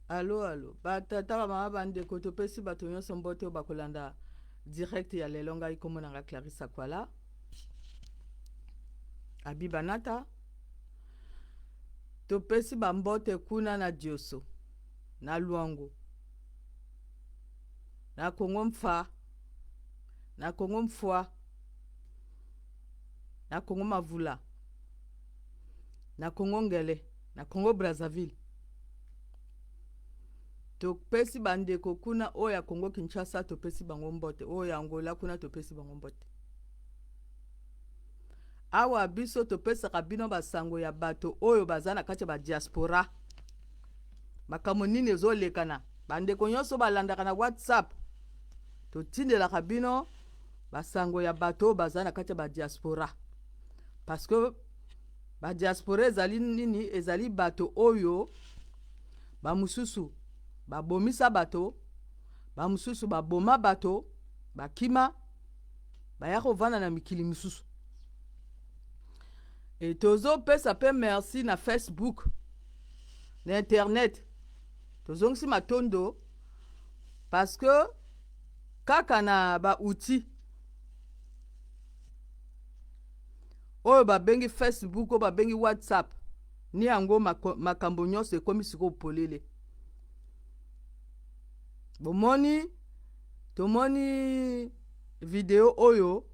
Alo alo batata bamama bandeko topesi bato nyonso mbote oyo bakolanda direct ya lelo ngai nkombo na ngai Clarisse Akwala Abiba Nata topesi bambote kuna na Dioso na Luango na Kongo Mfa na Kongo Mfwa na Kongo Mavula na Kongo Ngele na Congo Brazzaville. Topesi bandeko kuna oyo ya Congo Kinshasa topesi bango mbote, oyo ya Angola kuna topesi bango mbote. Awa biso topesaka bino basango ya bato oyo baza na kati ya badiaspora, makambo nini ezolekana. Bandeko nyonso balandaka na WhatsApp, totindelaka bino basango ya bato oyo baza na kati ya badiaspora parce que Ba diaspora ezali nini? Ezali bato oyo bamosusu babomisa bato, bamosusu baboma bato, bakima baya kovanda na mikili mosusu. E tozopesa mpe merci na Facebook na internet, tozongisi matondo parce que kaka na ba outils oyo babengi Facebook oyo babengi WhatsApp ni yango makambo nyonso ekomi sikoyo polele. Bomoni, tomoni video oyo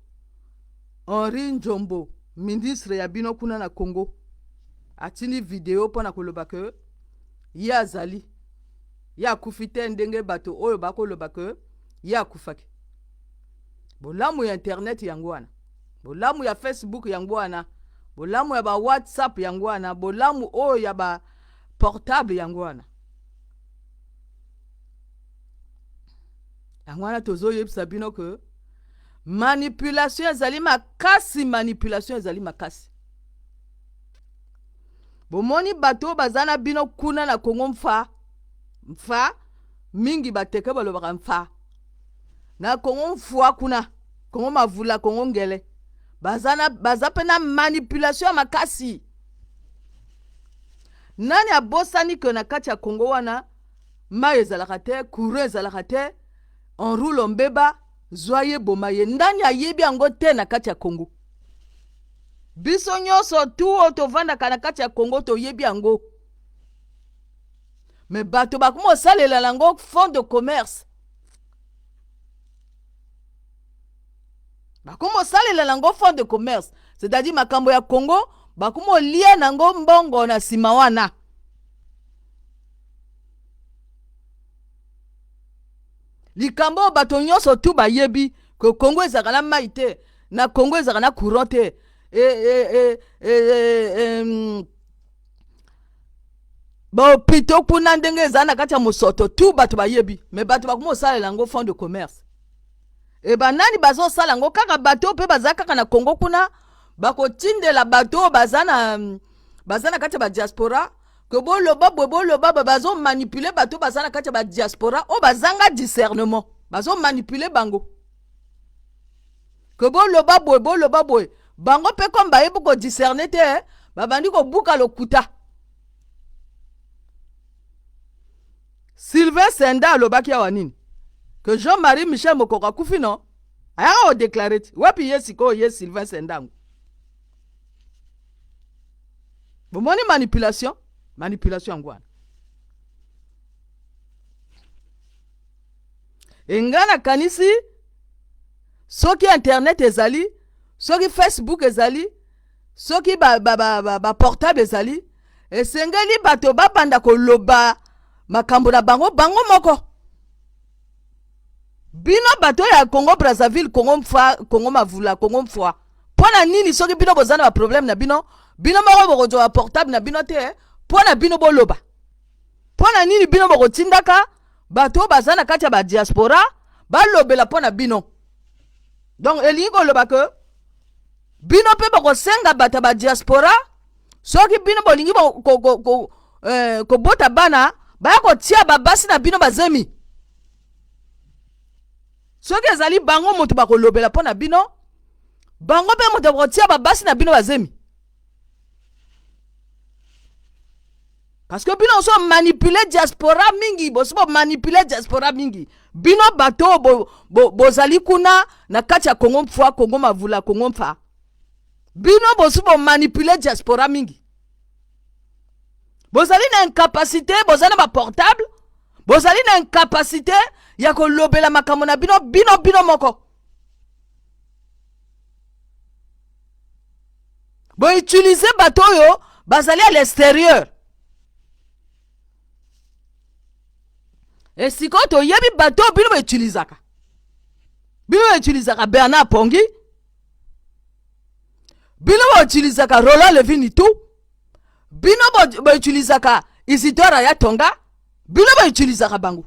Henri Njombo ministre ya bino kuna na Congo atindi video mpo na koloba ke ye azali ye akufi te ndenge bato oyo bakoloba ke ye akufaki. Bolamu ya internet yango wana. Bolamu ya Facebook yango wana, bolamu ya ba WhatsApp yango wana, bolamu oyo ya ba portable yango wana. Yango wana tozoyebisa bino ke manipulation ezali makasi, manipulation ezali makasi. Bomoni bato oyo baza na bino kuna na Congo mfa mfa mingi bateke balobaka mfa na Congo mfua kuna Kongo Mavula, Kongo Ngele baza na baza pe na manipulation ya makasi. Nani abosani ke na kati ya Kongo wana mai ezalaka te, courant ezalaka te, on roule mbeba, zwa ye boma ye. Nani ayebi yango te na kati ya Kongo? Biso nyonso tu oyo tovandaka na kati ya Kongo toyebi yango. Me bato bakoma kosalela yango fond de commerce. Bakoma osalela nango fond de commerce, c'est-à-dire makambo ya Congo bakoma olia nango mbongo na nsima wana. Likambo oyo bato nyonso tu bayebi ke Congo ezalaka na mai te, na Congo ezalaka na courant te, e, e, e, e, e, e, bahopito kuna ndenge ezala na kati ya mosoto tu bato bayebi, me bato bakoma osalela yango fond de commerce. E banani bazosala yango? Kaka bato oyo mpe baza kaka na Congo kuna, bakotindela bato oyo baza na baza na kati ya badiaspora ke boloba boye boloba boye, bazomanipule bato oyo baza na kati ya badiaspora oyo bazanga discernement, bazomanipule bango ke boloba boye boloba boye. Bango mpe comme bayebi kodiscerne te, babandi kobuka lokuta. Sylvain Senda alobaki awa nini? Que Jean-Marie Michel Mokoko akufi non? Ayaka ko déclarer ti. Wapi ye sikoyo ye Sylvain Sendango? Bomoni manipulation? Manipulation yango wana. E nga nakanisi soki internet ezali, soki Facebook ezali, soki ba, ba, ba, ba, ba portable ezali, esengeli bato babanda koloba makambo na bango bango moko. Bino bato ya Congo Brazzaville, Congo Mfa, Congo Mavula, Congo Mfwa, mpo na nini soki bino boza na baproblème na bino, bino moko bokozwa baportable na bino te mpo na bino boloba? Mpo na nini bino bokotindaka bato oyo baza na kati ya badiaspora balobela mpo na bino? Donc elingi koloba ke bino mpe bokosenga bato ya badiaspora soki bino bolingi kobota bana baya kotia babasi na bino bazemi. Soki ezali bango moto bakolobela mpo na bino, bango mpe moto bakotia babasi na bino bazemi. Parce que bino ozo manipuler diaspora mingi, bosi bo manipuler diaspora mingi. Bino bato bo, bo, bozali kuna na kati ya Congo mfua, Congo mavula, Congo mfa. Bino bosi bo manipuler diaspora mingi. Bozali na incapacité, bozali na ba portable, bozali na incapacité ya kolobela makambo na bino bino bino moko. Boutilize bato oyo bazali à l'extérieur. E sikoyo toyebi bato oyo bino boutilisaka. Bino boutilisaka Bernard Pongi, bino boutilisaka Roland Levy Nitu, bino boutilisaka Isidore Ayatonga, bino boutilisaka bango.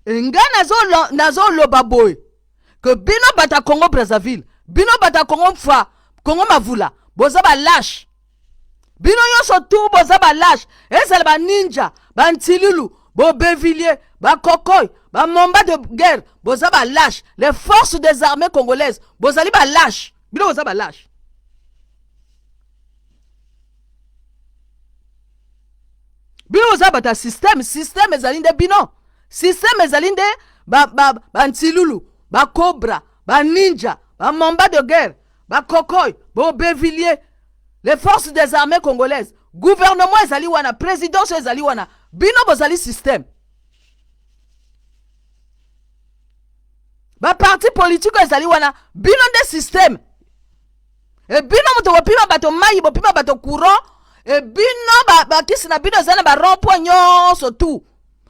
Nga nazoloba boye ke bino bato ya Congo Brazzaville, bino bato ya Congo Mfa, Congo Mavula, boza ba lâche. Bino nyonso tu boza ba lâche, ezala ba ninja, ba ntilulu, bobevillier, ba kokoy, ba momba de guerre, boza ba lâche. Les forces des armées congolaises, bozali ba lâche. Bino boza ba lâche. Bino boza bato ya système, système ezali nde bino. Système ezali nde ba ba ba ntilulu, ba cobra, ba ninja, ba mamba de guerre, ba kokoy, bo bevillier, les forces des armées congolaises, gouvernement ezali wana, présidence ezali wana. Bino bozali système. Ba parti politique ezali wana, bino nde système. E bino moto bopima bato mai, bopima bato courant, e bino bakisi na bino eza na ba rond point nyonso tout.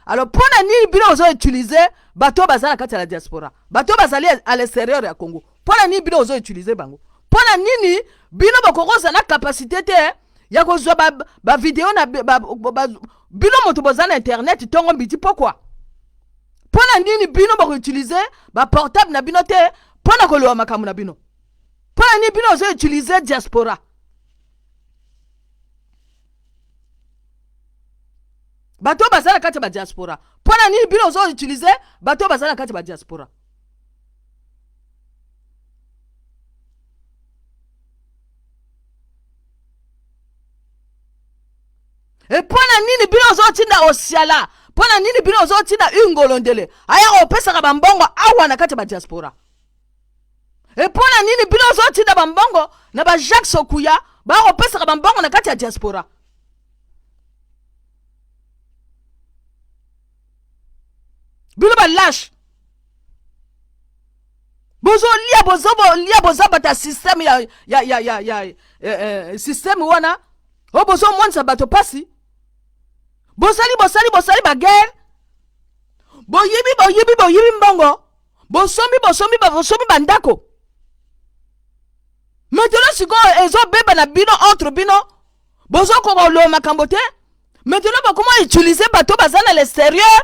Alors mpo na nini bino bozo utiliser bato oyo baza na kati ya la diaspora, bato oyo bazali à l'extérieur ya Congo? Mpo na nini bino bozo utiliser bango? Mpo na nini bino bokoki na capacité te ya kozwa ba, ba video na ba, ba, bino moto boza na internet ntongo midi pokwa? Mpo na nini bino bokoutilize ba portable na bino te mpo na koloba makambo na bino? Mpo na nini bino bozo utiliser diaspora? Bato oyo baza na kati ya ba diaspora, mpo na nini bino bozo utiliser bato oyo baza na kati ya ba diaspora? E mpo na nini bino ozotinda osiala? Mpo na nini bino ozotinda ingolondele aya kopesaka bambongo awa na kati ya ba diaspora? E mpo na nini bino ozotinda bambongo na ba Jacques Sokuya bakopesaka bambongo na kati ya diaspora? Bino ba lâche, bozolia bozolia, boza bato ya système ya, ya, ya, ya, ya eh, eh, système wana oyo bozomonisa bato pasi. Bosali bosali bosali baguerre, boyibi boyibi boyibi mbongo, bosombi bosombi bosombi bandako. Maintenant sikoyo ezobeba na bino entre bino, bozokoka koloba makambo te. Maintenant bokoma utiliser bato baza na l'extérieur,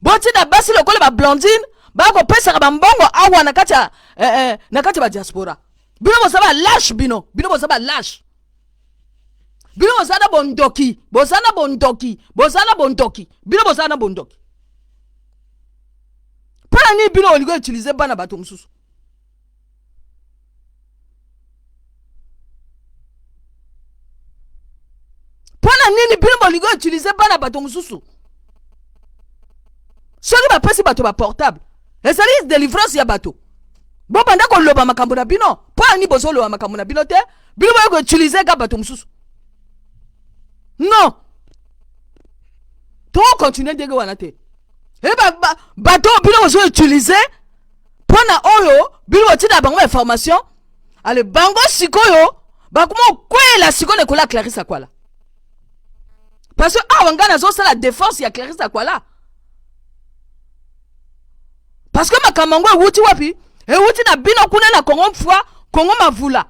botinda basi lokola ba Blandine bakopesaka bambongo awa na kati ya eh, eh, na kati ya ba diaspora. Bino boza ba lâche, bino bino boza ba lâche, bino boza na bondoki, boza na bondoki, boza na bondoki, bino boza na bondoki. Mpo na nini bino olingi utiliser bana bato mosusu? Mpo na nini bino bolingi utiliser bana bato mosusu? Soki bapesi bato ba portable ezali délivrance ya bato, bobanda koloba makambo na bino. Mpo na nini bozoloba makambo na bino te? Bino boye koutilize ka bato mosusu. Non, tokokontinue ndenge wana te. E bato oyo bino bozoutilize mpo na oyo bino botinda bango information, ale bango sikoyo bakoma okwela sikoyo na ekola ya Clarisse Akwala. Parce que awa ngai nazosala défense ya Clarisse Akwala, parce que makambo yango ewuti wapi? Ewuti na bino kuna na Congo Mfua, Congo Mavula.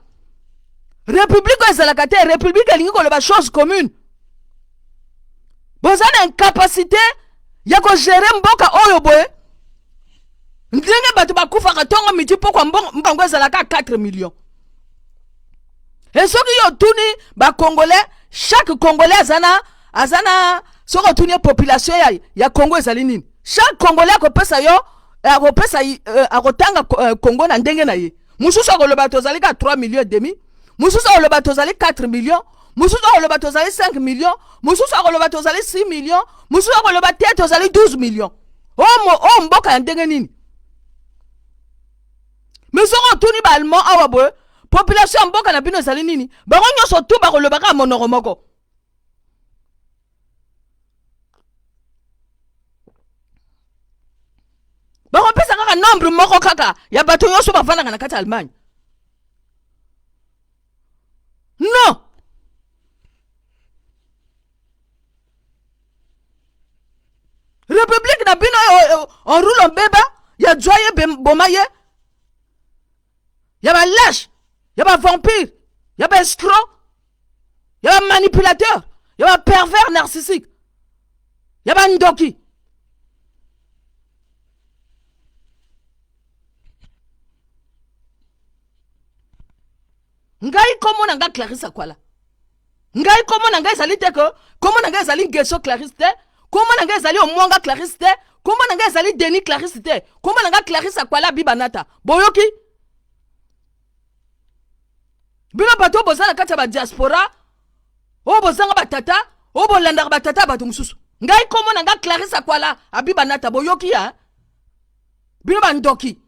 République oyo ezalaka te. République elingi koloba chose commune. Boza na incapacité ya kogere mboka oyo boye, ndenge bato bakufaka ntongo midi pokwa, mbongo ezalaka 4 millions. E soki yo otuni bacongolais, chaque congolais aza na aza na soki otuni ye population ya Congo ezali nini, chaque congolais akopesa yo. Akopesa, akotanga Congo na ndenge na ye. Mosusu akoloba tozali ka 3 millions et demi, mosusu akoloba tozali 4 millions, mosusu akoloba tozali 5 millions, mosusu akoloba tozali 6 millions, mosusu akoloba te tozali 12 millions. Oyo mboka ya ndenge nini? Mais soki otuni baallemand awa boye, population ya mboka na bino ezali nini, bango nyonso tu bakoloba kaka monoko moko. Bakopesa kaka nombre moko kaka ya bato nyonso bafandaka na kati ya Allemagne. Non, république na bino orulo mbeba ya zwa ye, boma ye, ya balâche, ya bavampire, ya baescroc, ya bamanipulateur, ya bapervers narcissique, ya bandoki. Ngai kombo na ngai Clarisse Akwala. Ngai kombo na ngai ezali te ke kombo na ngai ezali Ngeso Clarisse te, kombo na ngai ezali Omwanga Clarisse te, kombo na ngai ezali Denis Clarisse te. Kombo na ngai Clarisse Akwala Bibanata. Boyoki bino bato oyo boza na kati ya badiaspora, oyo bozanga batata, oyo bolandaka batata ya bato mosusu, ngai kombo na ngai Clarisse Akwala Abibanata. Boyoki ya bino bandoki,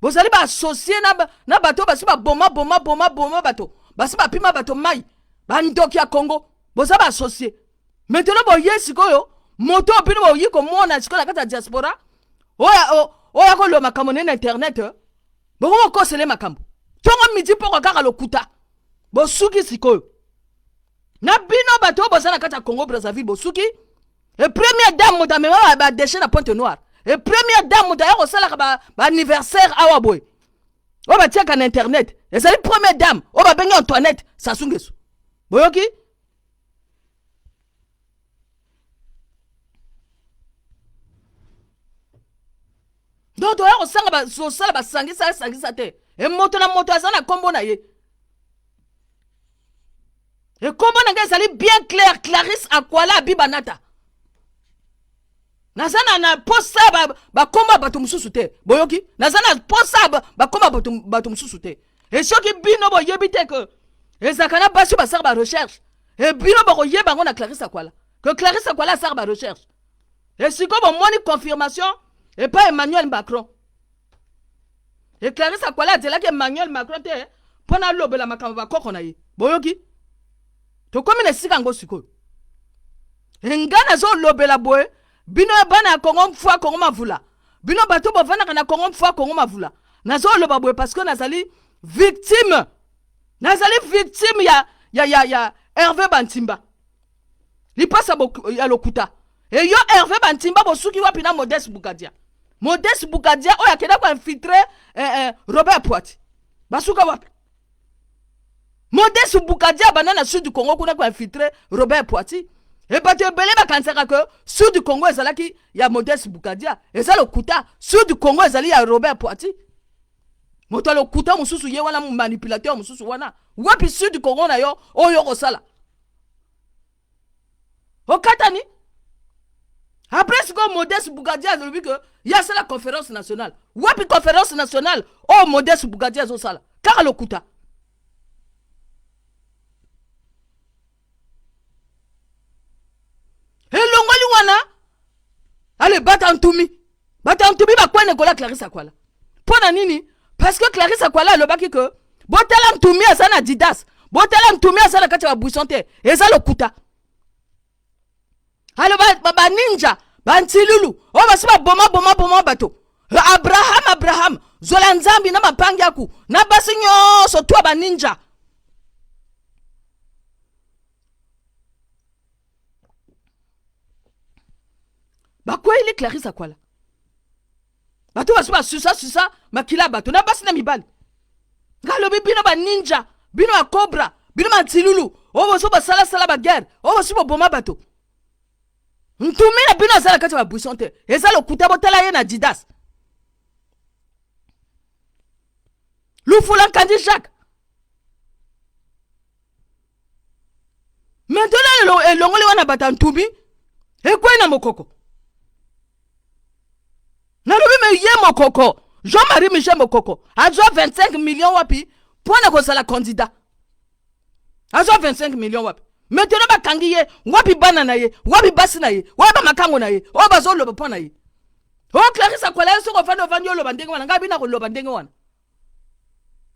bozali baassocié na bato oyo basi baboma boma boma boma bato, basi bapima bato mai. Bandoki ya Congo, boza baassocié. Maintenant boye sikoyo, moto oyo bino boyi komona sikoyo na kati ya diaspora, oyo akoloba makambo nene na internet, bongo bokosele makambo ntongo, midi, poko, kaka lokuta. Bosuki sikoyo na bino bato oyo boza na kati ya Congo Brazzaville. Bosuki. E première dame, moto amema badéchets na Pointe Noire, e première dame, moto aya kosalaka baanniversaire awa boye, oyo batiaka na internet, ezali première dame oyo babengi Antoinette Sassou Nguesso. Boyoki? Donc toya kosanga kosala basangisa sangisa te. E moto na moto aza na nkombo na ye. Ekombo na ngai ezali bien clair, Clarisse Akwala Abibanata. Naza na posa bakombo ya bato mosusu te. Boyoki? Naza na posa bakombo ya bato mosusu te. E soki bino boyebi te ke ezalaka na basi oyo basalaka barecherche, e bino bokoyeba yango na Clarisse Akwala, ke Clarisse Akwala asalaka barecherche. E sikoyo bomoni confirmation epai Emmanuel Macron. E Clarisse Akwala azelaki Emmanuel Macron te mpo na alobela makambo bakoko na ye. Boyoki? Tokomi na esika yango sikoyo. Nga nazolobela boye, bino bana ya Kongo mfua, Kongo mavula, bino bato bovandaka na Kongo mfua, Kongo mavula, nazoloba boye parce que nazali victime, nazali victime ya Hervé Bantimba, lipasa ya lokuta. Eyo Hervé Bantimba, bosuki wapi na Modeste Bukadia? Modeste Bukadia oyo akenda koinfiltre Robert Poiti, basuka wapi? Modeste Bukadia banda na sud du Congo kuna koinfiltre Robert Poiti. E bato ebele bakanisaka ke sud du Congo ezalaki ya Modeste Bukadia. Eza lokuta. Sud du Congo ezali ya Robert Poiti, moto ya lokuta mosusu ye wana, manipulateur mosusu wana. Wapi sud du Congo na yo oyo okosala okatani? Après sikoyo Modeste Bugadi alobi ke ye asala conférence nationale. Wapi conférence nationale oyo Modeste Bugadi azosala? Kaka lokuta. Elongoli wana ale bata ntumi, bata ntumi bakwene kola Clarisse Akwala. Mpo na nini? Parce que Clarisse Akwala alobaki ke botala ntumi aza na Didas, botala ntumi aza na kati ya babuisson te. Eza lokuta. Alo baninja, bantilulu oyo basi baboma boma boma bato, Abraham, Abraham zola nzambi na mapangi aku na basi nyonso to baninja. Bakweyeli Clarisse Akwala, bato basi basusa susa makila ya bato na basi na mibali. Ngai alobi, bino baninja, bino bacobra, bino bantilulu oyo boso basalasala baguerre, oyo bosi boboma bato, ntumi na bino aza na kati ya babuisson te. Eza lokuta. Botala ye na Didas Lufula Nkandi Jacques. Maintenant elongoli wana, bato ya ntumi ekwei na mokoko. Nalobi Meme ye Mokoko, Jean-Marie Michel Mokoko azwa 25 millions wapi mpo na kozala candidat? Azwa 25 millions wapi? Maintenant bakangi ye wapi? Bana na ye wapi? Basi na ye wapi? Bamakango na ye oyo bazoloba mpo na ye? O Clarisse Akwala, ye soki ofandi ofandi oloba ndenge wana, ngai bina koloba ndenge wana.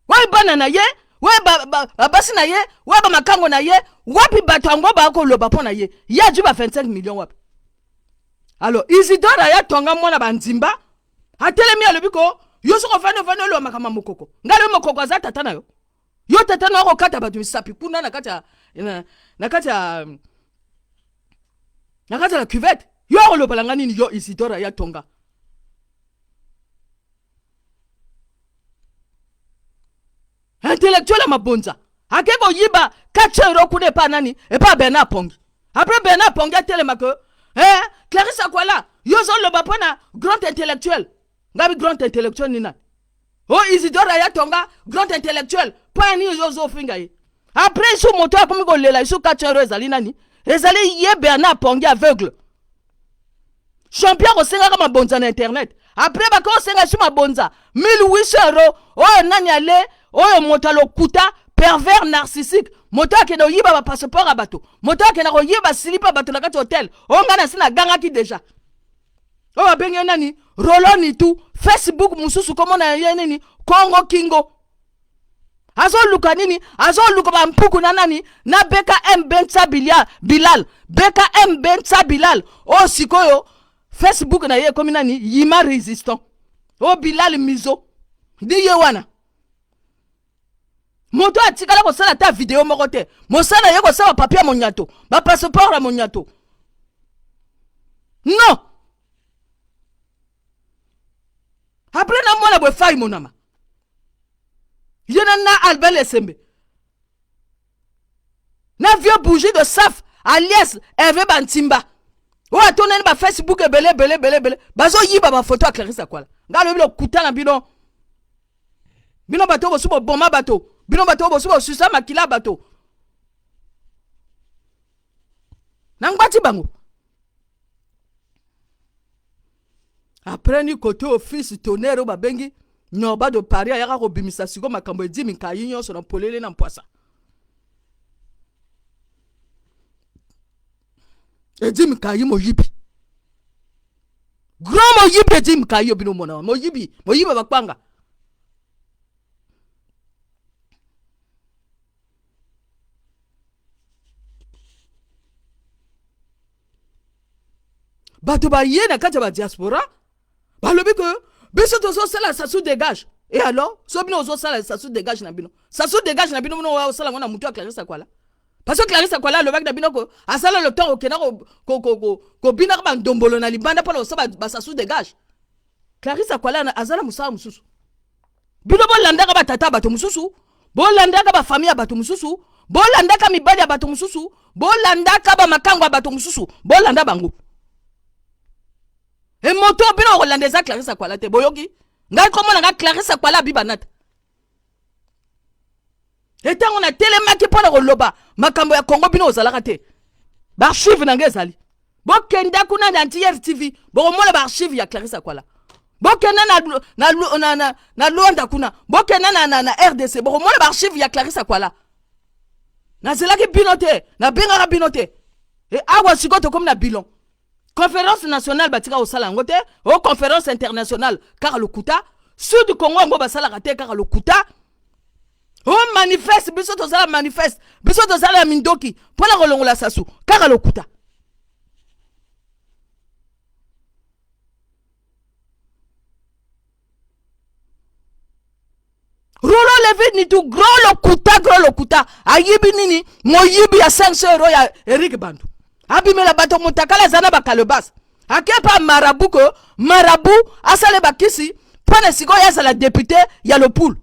Wapi bana na ye? Wapi babasi na ye? Wapi bamakango na ye? Wapi bato yango bakoloba mpo na ye? Ye azwi ba 25 millions wapi? Alors Isidore aya tonga mwana bandimba, atelemi, alobi ko yo soki ofandi ofandi oloba makambo ya Mokoko. Ngai lobi, Mokoko aza tata na yo? Yo tata na akokata bato misapi kuna na kati ya la cuvette. Yo akolobala nga nini? Yo Isidore aya tonga, intellectuel ya mabonza, ake koyiba 400 euro kuna epa nani? Epa Bernard Pongi. Après Bernard Pongi atelema ke eh, Clarisse Akwala, yo ozoloba mpo na grand intellectuel. Ngabi, grand intellectuel ni nani? O Isidore aya tonga, grand intellectuel, mpo ya nini yo ozofinga ye? Après su moto akomi kolela esu 400 euro ezali nani? Ezali ye Bernard Pongi, aveugle champion, akosengaka mabonza na internet. Après bake kosenga su mabonza 1800 euro. Oyo nani ale? Oyo moto alokuta, pervers narcissique, moto akende koyiba bapasseport ya bato, moto akende koyiba silipa ya bato na kati ya hotel. Oyo ngai na si nagangaki déjà. Oyo babengi ye nani? Rolo Nitu, Facebook mosusu komona ye nini? Kongo Kingo. Azoluka nini? Azoluka bampuku na nani? Na BKM Bentsa Bilia, Bilal, BKM Bentsa Bilal. Oyo sikoyo Facebook na ye ekomi nani? Yima Résistant. Oyo Bilal Mizo ndi ye wana, moto atikala kosala ata video moko te. Mosala ye kosala bapapier ya monyato, bapasseport ya monyato. Non, après namona boye fai monama ye na Albert Lesembe na vieux bougie de Saf alias Hervé Bantimba, oyo atonani bafacebook ebele ebele ebele ebele, bazoyiba bafoto ya Clarisse Akwala. Ngai alobi, lokuta na bino. Bino bato oyo bosu boboma bato, bino bato oyo bosu bosusa makila ya bato, nangwati bango. Après ni kote office tonnerre oyo babengi Norba de Paris ayaka kobimisa siko makambo edimi nkai nyonso na polele na mpwasa. Edimi nkai moyibi, grand moyibi. Edimi nkai yo bino mona moyibi, moyibi bakwanga. Bato baye na kati ya badiaspora balobi ke biso tozosala Sassou dégage. Et alors, so bino ozosala Sassou dégage na bino, Sassou dégage na bino, bino osala ngo na mutu ya Clarisse Akwala, parce que Clarisse Akwala alobaki na bino ko asala le temps okenda kobinaka bandombolo na libanda mpona kosala basassou dégage. Clarisse Akwala aza na mosala mosusu. Bino bolandaka batata ya bato mosusu, bolandaka bafamille ya bato mosusu, bolandaka mibali ya bato mosusu, bolandaka bamakango ya bato mosusu, bolanda bango. E moto bino bakolanda eza Clarisse Akwala te. Boyoki ngai, komona ngai Clarisse Akwala abiba nata. Etango natelemaki mpo na koloba makambo ya Kongo, bino ozalaka te. Baarchive na ngai ezali, bokenda kuna na Antier TV, bokomona baarchive ya Clarisse Akwala. Bokenda na Luanda kuna, bokenda na RDC, bokomona baarchive ya Clarisse Akwala. Nazelaki bino te, nabengaka bino te. E awa sikoyo tokomi na bilan. Conférence nationale batika kosala yango te, o conférence internationale kaka lokuta. Sud Congo yango basalaka te, kaka lokuta. O manifeste, biso tozala manifeste, biso tozala ya mindoki mpona kolongola Sassou, kaka lokuta. Rolo Levi Nitu, grand lokuta, grand lokuta. Ayibi nini? Moyibi ya 500 euro ya Eric Bandu, abimela bato motakala, aza na bakalebase, akepa marabu ko marabu asale bakisi mpo na sikoyo azala député ya Lopulu.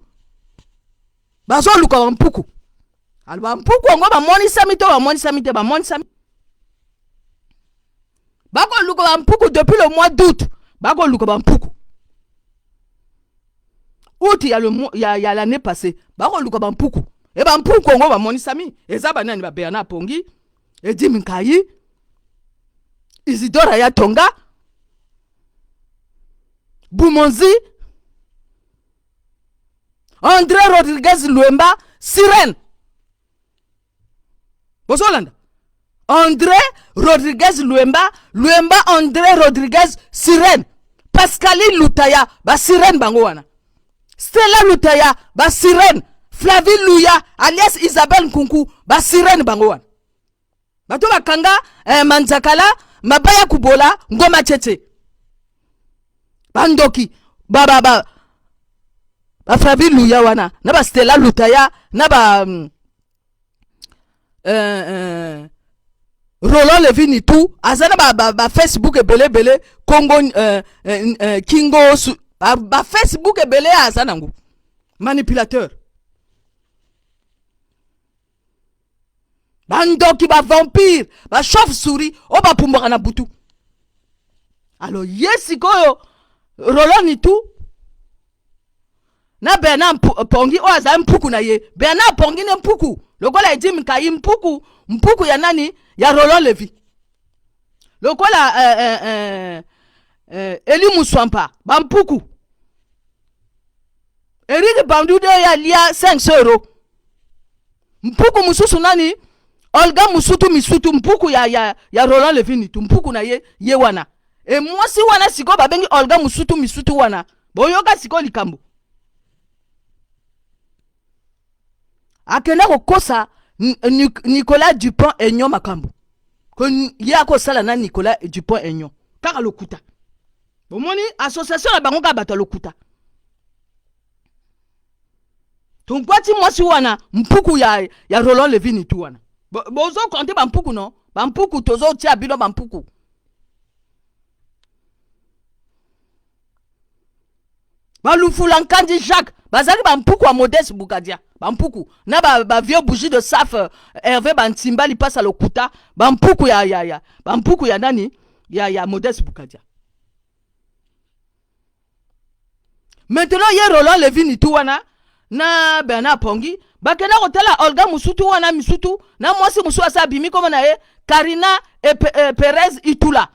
Bazoluka bampuku. Alo bampuku yango bamonisami to bamonisami te? Bamonisami. Bakoluka bampuku depuis le mois d'août, bakoluka bampuku août ya l'année passée, bakoluka bampuku. E bampuku yango bamonisami, eza banani? Babernard Pongi, Edimi Nkai, Isidora ya Tonga. Boumonzi, André Rodriguez Luemba, Sirène. Bozolanda. André Rodriguez Luemba, Luemba André Rodriguez Sirène. Pascaline Lutaya, ba Sirène bango wana. Stella Lutaya, ba Sirène. Flavie Luya, alias Isabelle Nkunku, ba Sirène bango wana. Bato bakanga eh, manzakala, mabaya kubola, ngoma tchetche. Bandoki, ba ba ba ba Flavie Luya wana, na ba Stella Lutaya, na ba euh, euh, Roland Levy Nitu aza na ba, ba, ba Facebook ebele ebele Congo euh, euh, euh, Kingo su, ba, ba Facebook ebele aza nango manipulateur bandoki ba vampire ba chauve souris oyo bapumbwaka na butu alors ye sikoyo Roland Nitu na Bernard Pongi oyo azali mpuku na ye Bernard Pongi nde mpuku lokola Edi Mkayi mpuku mpuku ya nani ya Roland Levy lokola eh, eh, eh, eh, Eli Muswampa bampuku Eric Bandude oyo alia 500 euro mpuku mosusu nani Olga Musutu Misutu mpuku ya, ya, ya Roland Levy Nitu mpuku na ye ye wana e mwasi wana sikoyo babengi Olga Musutu Misutu wana boyoka sikoyo likambo akenda kokosa Nicolas Dupont Aignan makambo ko ye akosala na Nicolas Dupont Aignan kaka lokuta bomoni association na bango kaka bato ya lokuta tonkwati mwasi wana mpuku ya, ya Roland Levy Nitu wana bozo konte bampuku no bampuku tozotia bino bampuku balufula nkandi jacques bazalaki bampuku ya modeste bukadia bampuku na ba, ba vieux bougie de saf euh, herve bantimba lipasa lokuta bampuku ya, ya, ya bampuku ya nani ya, ya modeste bukadia maintenant ye roland levi nitu wana na bernard pongi bakenda kotala olga musutu wana misutu na mwasi mosusu asa abimi kombo na ye karina e, e, perez itula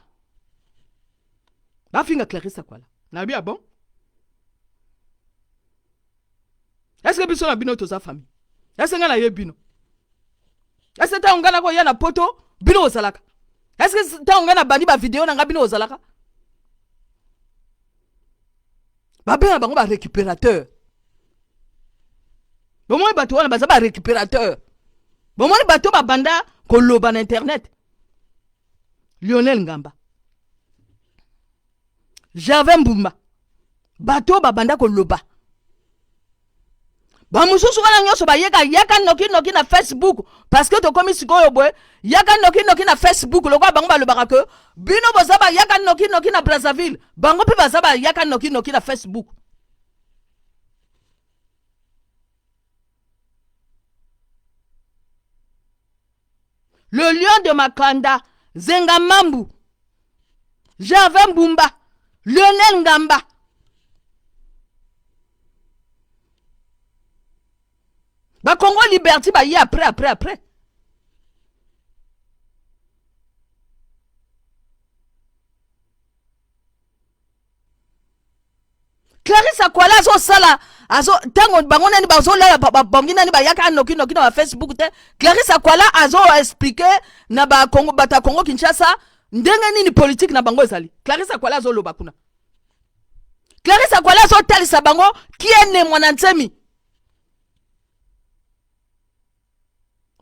bafinga clarisse akwala nayebi ya bon eske biso na bino toza famille eske ngai nayebi bino eske ntango ngai nakoya na poto bino ozalaka eske ntango ngai nabandi bavideo na ngai bino ozalaka babenga bango barécupérateur bomoni bato wana baza barécupérateur bomoni bato babanda koloba na internet lionel ngamba gervais mbumba bato oyo babanda koloba bamosusu wana nyonso bayeka yaka nokinoki na facebook parce que tokomi sikoyo boye yaka nokinoki na facebook lokola bango balobaka ke bino boza bayaka nokinoki na brazzaville bango mpe baza bayaka nokinoki na facebook Le lion de Makanda, Zenga Mambu, Gervais Mbumba, Lionel Ngamba. Ba Congo Liberty ba ye après après après. Clarisse Akwala azosala azo ntango bango nani bazolala babongi nani bayaka noki noki na ba Facebook te Clarisse Akwala azo explique na ba Congo bato ya Congo Kinshasa ndenge nini politique na bango ezali Clarisse Akwala azoloba kuna Clarisse Akwala azotalisa bango kiene mwana nsemi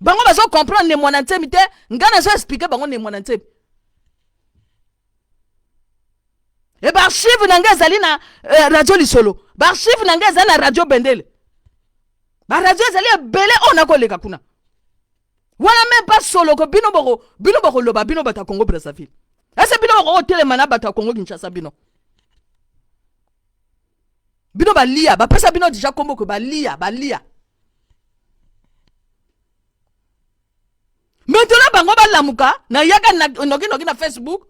bango bazo comprendre ne mwana nsemi te ngai nazo explique bango ne mwana nsemi e baarchive na ngai ezali na eh, radio lisolo baarchive na ngai ezali na radio bendele baradio ezali ebele oyo nakoleka kuna wana meme pas soloko bino boko bino bokoloba bino bato ya congo brazzaville ese bino bokokotelema na bato ya congo kinshasa bino bino balia bapesa bino deja kombo ke balia balia maintenant bango balamuka na yaka noki noki na facebook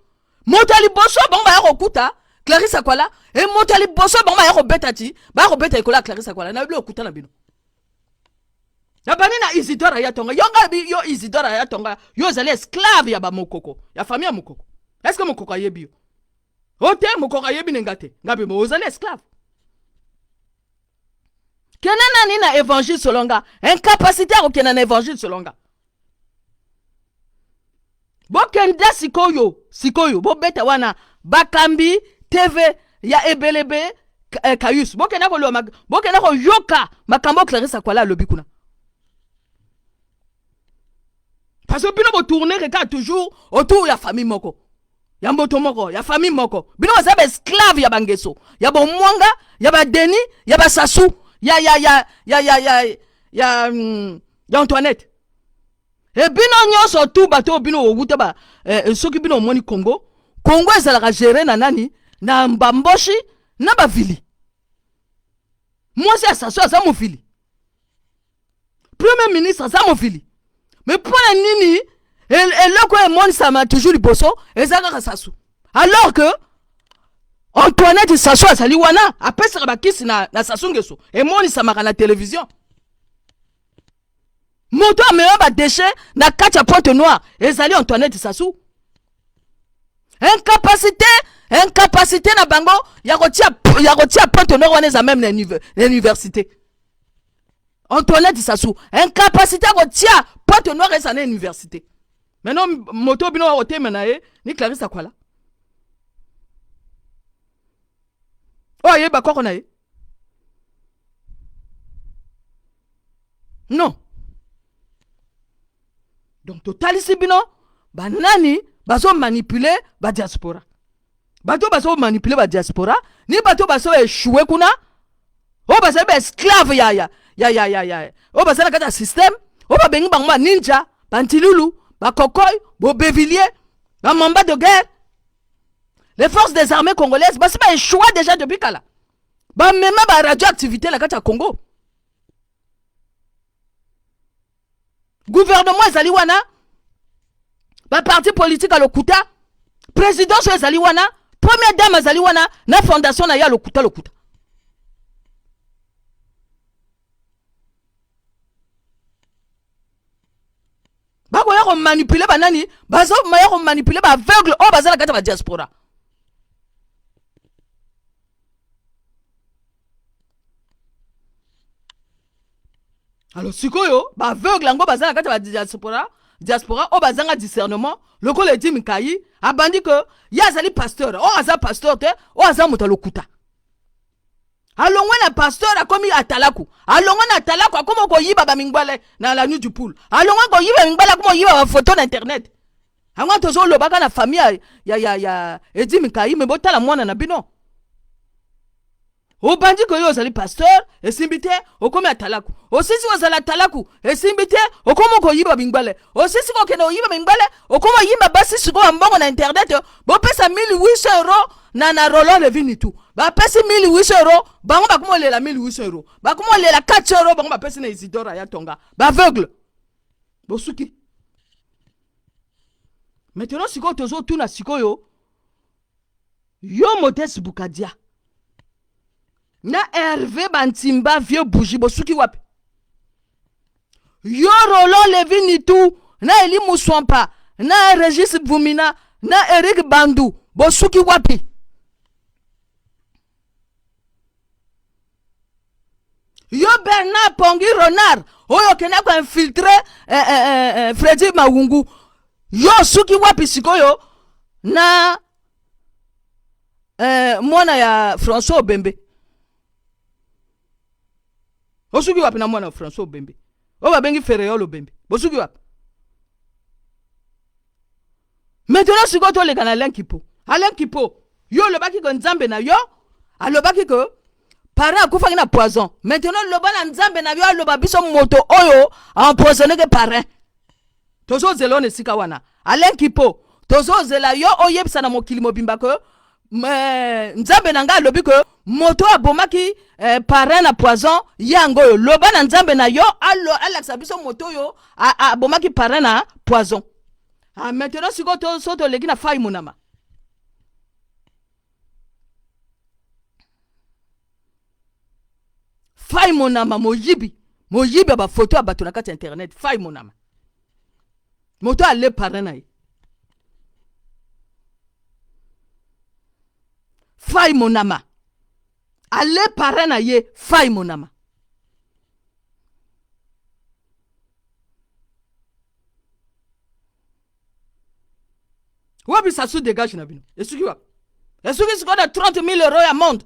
moto ya liboso bango baya kokuta clarisse akwala e moto ya liboso bango baya kobeta ti baya kobeta likolo ya clarisse akwala nayebi lokuta na bino nabandi na isidore aya tonga yo ngai yo isidore aya tonga yo ozali esclave ya bamokoko ya famille ya mokoko estce mokoko ayebi yo? O te, mokoko ayebi ne nga te. Nga mpe ozali esclave. Kende nani na évangile selon nga. Incapacité ya kokenda na évangile selon nga. Bokenda sikoyo, sikoyo bobeta wana bakambi TV ya ebelebe eh, Caius. Bokenda koloba, bokenda koyoka makambo Clarisse Akwala alobi kuna. Parce que bino botourner kaka toujours autour ya famille moko. Ya moto moko, ya famille moko. Bino baza ba esclave ya bangeso, ya bomwanga, ya badeni, ya basasu, ya ya ya ya ya ya ya, ya Antoinette. E bino nyonso tu bato oyo bino owuta ba eh, eh, soki bino omoni Congo, Congo ezalaka gere na nani? Na bamboshi na bavili. Mwasi ya Sassou aza movili. Premier ministre aza movili. Mais mpo na nini eloko oyo emonisama toujours liboso eza kaka Sassou? Alors que Antoinette Sassou azali wana apesaka bakisi na, na Sassou Nguesso emonisamaka na television. Moto amema ba déchets na kati ya Pointe Noire ezali Antoinette Sassou. Incapacité, incapacité na bango ya kotia, ya kotia Pointe Noire wana eza même na université. Antoinette Sassou, incapacité ya kotia Pointe Noire eza na université. Maintenant moto bino otema na ye ni Clarisse Akwala. Oyo ayeba koko na ye. Non. Donc totalisi bino banani bazo manipuler ba diaspora. Bato bazo manipuler ba diaspora ni bato bazo échouer kuna. Oyo bazali ba esclave ya ya ya ya ya ya. Oyo bazali na kati ya système, oyo babengi bango ba ninja, ba ntilulu, ba kokoy, bo bevillier, ba mamba de guerre. Les forces des armées congolaises basi ba échoué déjà depuis kala. Ba mema ba radioactivité na kati ya Congo. Gouvernement ezali wana, ba parti politique ya lokuta, présidence oyo ezali wana, première dame azali wana na fondation na ye ya lokuta lokuta. Bakoya komanipuler banani, bazoya komanipuler ba aveugle oyo baza na kati ya ba diaspora. Alors sikoyo ba aveugle yango baza na kati ya ba diaspora, diaspora oyo bazanga discernement lokola Eddy Mikayi abandi ke ye azali pasteur, oyo aza pasteur te, oyo aza moto ya lokuta. Alongwe na pasteur akomi atalaku, alongwe na atalaku akomi koyiba ba mingwale na la nuit du poule, alongwe koyiba mingwale akomi koyiba ba photo na internet. Yango tozolobaka na famille ya, ya, ya, ya Eddy Mikayi, me botala mwana na bino. Obandi koyo ozali pasteur, esimbi te, okomi atalaku. Osisi kozala atalaku, esimbi te, okomi koyiba bingbale. Osisi kokende koyiba bingbale, okomi koyiba basi sikoyo mbongo na internet, bopesa 1800 euros na na Roland Levy Nitu. Bapesi 1800 euros, bango bakomi kolela 1800 euros. Bakomi kolela 400 euros, bango bapesi na Isidore ya Tonga. Ba aveugle. Bosuki. Maintenant sikoyo tozotuna sikoyo yo Modeste Bukadia na Hervé Bantimba vieux bougie bosuki wapi? Yo Roland Levy Nitu na Eli Muswampa na Regis Vumina na Eric Bandu bosuki wapi? Yo Bernard Pongi Renard oyo okenda ko infiltrer eh, eh, eh, eh, Freddy Mawungu, yo osuki wapi sikoyo na mwana ya François Obembe? Osuki wapi na mwana ya François Obembe oyo babengi Ferreol Obembe? Bosuki wapi? Maintenant sikoyo toleka na Alain Kipo. Alain Kipo, yo olobaki ke nzambe na yo alobaki ke parent akufaki na poison. Maintenant loba na nzambe na yo aloba biso moto oyo empoisonné ke parent. Tozozela yo na esika wana. Alain Kipo, tozozela yo oyebisa na mokili mobimba ke nzambe na ngai alobi ke moto oyo abomaki parent na poison yango oyo. Loba na nzambe na yo alakisa biso moto oyo abomaki parent na poison. Ah, maintenant sikoyo to so toleki na Fay Monama. Fay Monama moyibi, moyibi ya ba photo ya bato na kati ya internet. Fay Monama moto ale parrain na ye. Fai Monama. Ale parrain na ye Fai Monama. Wapi Sassou dégage na bino? Esuki wapi? Esuki sikoyo na 30 000 euros ya monde.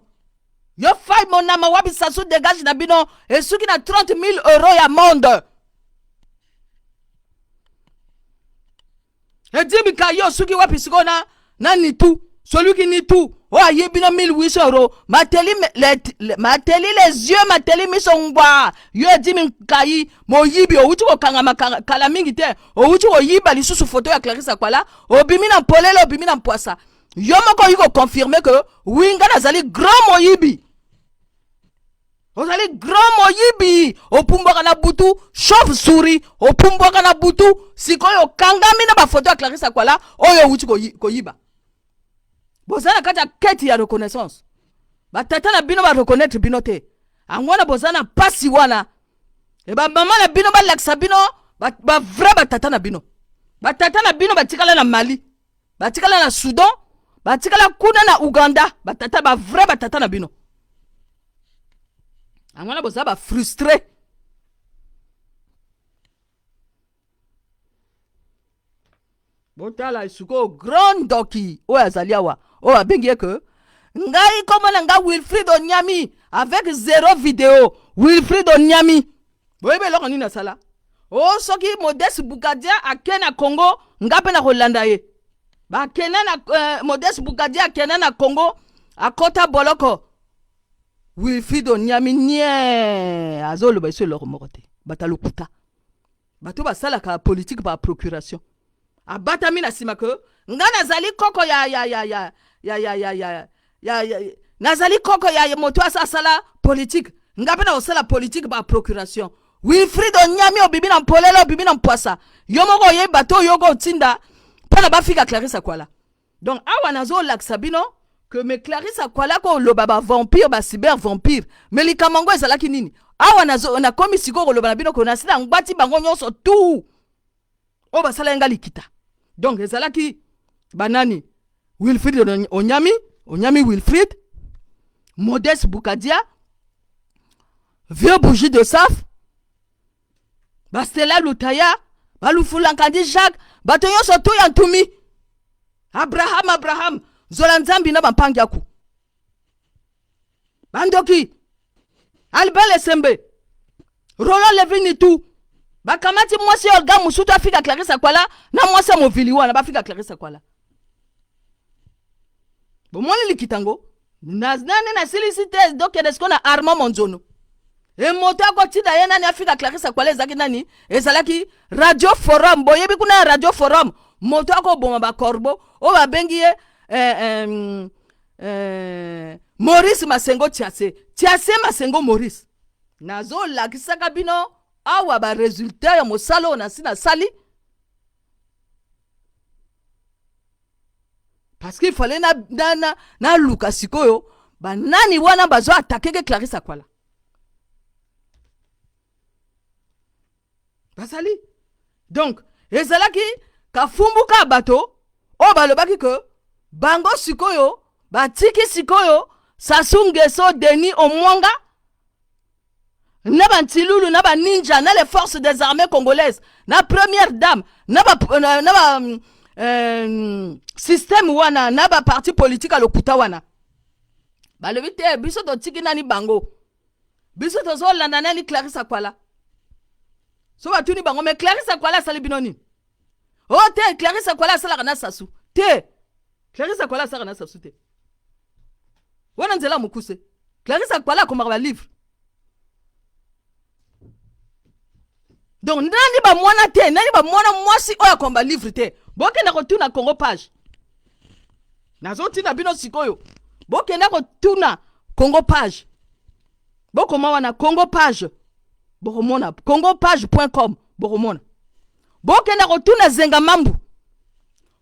Yo Fai Monama wapi Sassou dégage na bino? Esuki na 30 000 euros ya monde. Edimika yo soki wapi sikoyo na, na nitu celui qui nitu oyo ayibi na 1800 euro mateli, le, le, mateli les yeux mateli miso ngwa yo edimi nkai moyibi owuti kokangama kala mingi te owuti koyiba lisusu foto ya Clarisse Akwala obimi na mpolele obimi na mpwasa yo moko oyi koconfirme ke wi nga nazali grand moyibi ozali grand moyibi opumbwaka na butu chauve souris opumbwaka na butu sikoyo okangami na bafoto ya Clarisse Akwala oyo owuti koyiba boza na kati ya keti ya reconnaissance batata na bino bareconnaitre bino te yango wana boza na mpasi wana e bamama na bino balakisa bino bavrai ba batata na bino batata na bino batikala na Mali batikala na Soudan batikala kuna na Uganda batata ba vrai batata na bino yango wana boza ba frustre botala sikoyo grand ndoki oyo azali awa oyo abengi ye ke ngai kombo na ngai Wilfried Onyami avec zero video Wilfried Onyami boyebi eloko nini asala o oh, soki Modeste Bukadia ake na Congo nga mpe nakolanda ye bakenda na Modeste Bukadia akenda na Congo akota boloko Wilfried Onyami nie azoloba eso eloko moko te bato ya lokuta bato basalaka politike ba procuration abatami na nsima ke nga nazali koko ya ya ya ya ya ya ya ya ya ya nazali koko ya moto asa asala politike nga mpe nakosala politike ba procuration Wilfried Onyami obimi na mpolele obimi na mpwasa yo moko oyebi bato oyo yoko otinda mpo na bafika Clarisse Akwala donc awa nazolakisa bino que me Clarisse Akwala koloba ba vampire ba cyber vampire me likambo yango ezalaki nini awa nakomi sikoyo koloba na bino ko nasi nangwati bango nyonso tout oyo basalaki nga likita donc ezalaki banani Wilfried Onyami Onyami Wilfried Modeste Bukadia Vieux Bougie de Saf Bastela Lutaya Balufulankandi Jacques bato nyonso tu ya ntumi Abraham Abraham Zola Nzambi na bampangi aku bandoki Albert Lesembe Roland Levini tu bakamati mwasi ya Olga Musutu afika Clarisse Akwala na mwasi ya Movili wana bafika Clarisse Akwala bomoni likita ngo nani nasilisi te dokende sikoyo na Armand Monzono e moto akotinda ye nani afika Clarisse Akwala ezalaki nani ezalaki Radio Forum boyebi kuna ya Radio Forum moto akoboma bakorbo oyo babengi ye eh, eh, Maurice Masengo Tiase Tiase Masengo Maurice nazolakisaka bino awa ba resultat ya mosala oyo nasi nasali parce qu'il fallait naluka na, na, na sikoyo banani wana bazo atakeke Clarisse Akwala bazali donc ezalaki kafumbuka bato oyo balobaki ke bango sikoyo batiki sikoyo Sassou Nguesso Denis Omwanga na bantilulu na baninja na les forces des armées congolaises na première dame na ba, na, na ba système wana na baparti politique ya lokuta wana balobi te biso totiki nani bango biso tozolanda nani Clarisse Akwala so batuni bango me Clarisse Akwala asali bino nini o oh, te Clarisse Akwala asalaka na Sassou te Clarisse Akwala asalaka na Sassou te wana nzela mokuse Clarisse Akwala akomaka balivre donc nani bamwana te nani bamwana mwasi oyo akoma balivre te bokenda kotuna Congo page nazotina bino sikoyo bokenda kotuna Congo page bokoma wana Congo page bokomona congo page com bokomona bokenda kotuna Zenga Mambu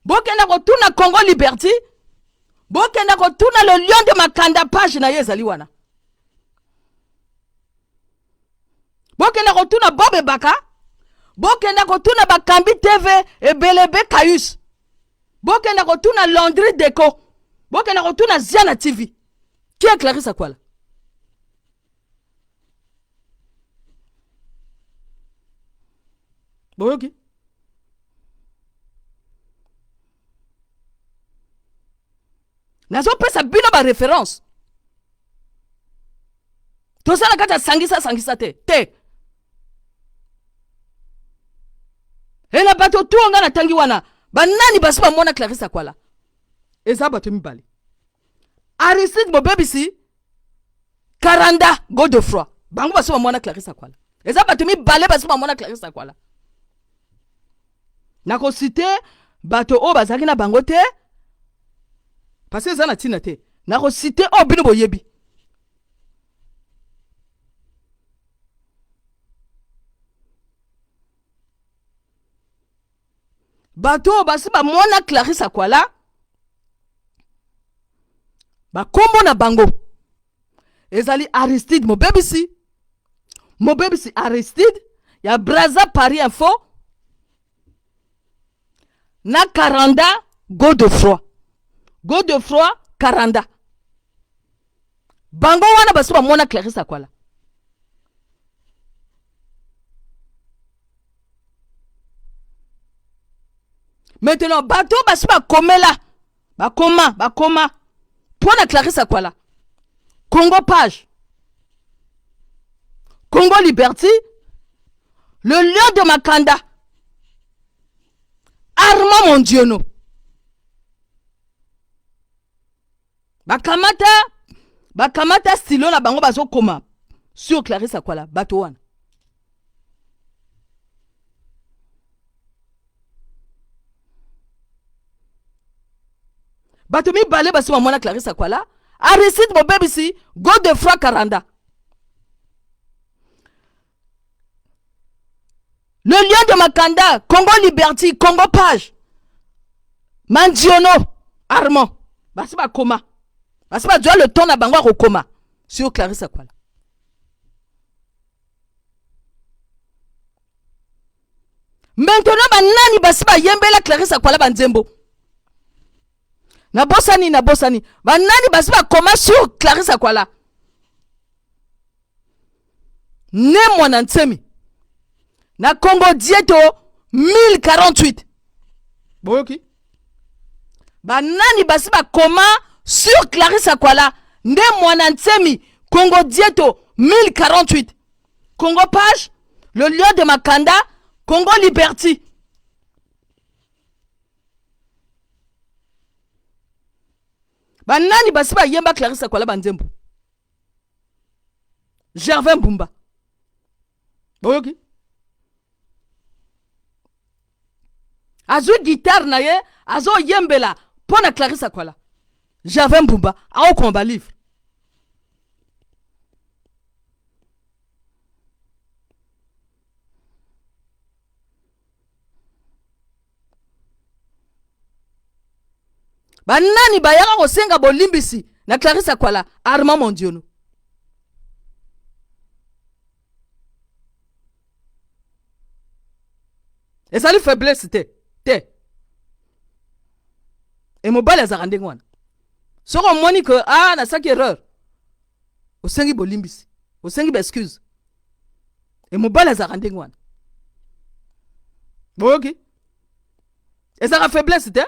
bokenda kotuna Congo Liberty bokenda kotuna le lion de Makanda page na ye ezali wana bokenda kotuna Bob Ebaka bokenda kotuna Bakambi TV ebelebe Caius bokenda kotuna Landry Deco. Bokenda kotuna Ziana TV. Qui est Clarisse Akwala? Boyoki? Nazopesa bino ba référence. Toza na kati ya sangisa sangisa te te. E na bato tu nga natangi wana banani basi bamona Clarisse Akwala? Eza bato mibale. Aristide Mobebisi, Karanda Godefroy. Bango basi bamona Clarisse Akwala. Eza bato mibale basi bamona Clarisse Akwala. Nakosite bato oyo bazalaki na bango te parce que eza na ntina te. Nakosite oyo bino boyebi. Bato oyo basi bamona Clarisse Akwala, bakombo na bango ezali Aristide Mobebisi, Mobebisi Aristide ya Brazza Paris Info na Karanda Godefroy. Godefroy Karanda. Bango wana basi bamona Clarisse Akwala. Maintenant bato basi bakomela bakoma bakoma mpo na Clarisse Akwala. Congo Page, Congo Liberty, le lion de Makanda, Armand Mondiono. Bakamata bakamata stylo na bango bazokoma sur Clarisse Akwala bato wana. Bato mibale basi bamona Clarisse Akwala, Aristide Mobebisi, Godefroy Karanda. Le lion de Makanda, Congo Liberty, Congo Page, Mandiono, Armand. Basi bakoma. Basi bazwa le temps na bango ya kokoma sur Clarisse Akwala. Maintenant banani basi bayembela Clarisse Akwala banzembo? Nabosani, nabosani. Banani basi bakoma sur Clarisse Akwala? Ne mwana nsemi na Congo Dieto 1048. Boyoki? Banani basi bakoma sur Clarisse Akwala? Nde mwana nsemi Congo Dieto 1048. Congo Page, le lion de Makanda, Congo Liberty. Banani basi bayemba Clarisse Akwala banzembo? Gervais Mbumba. Boyoki? Azwi guitare na ye azoyembela mpo na Clarisse Akwala. Gervais Mbumba aokoma ba livre. Banani bayaka kosenga bolimbisi na Clarisse Akwala? Armand Mondiono. Ezali faiblesse te te. E mobali azalaka ndenge wana. Soki omoni que ah nasaki erreur, osengi bolimbisi, osengi ba excuse. E mobali azalaka ndenge wana. Boyoki? Ezalaka faiblesse te.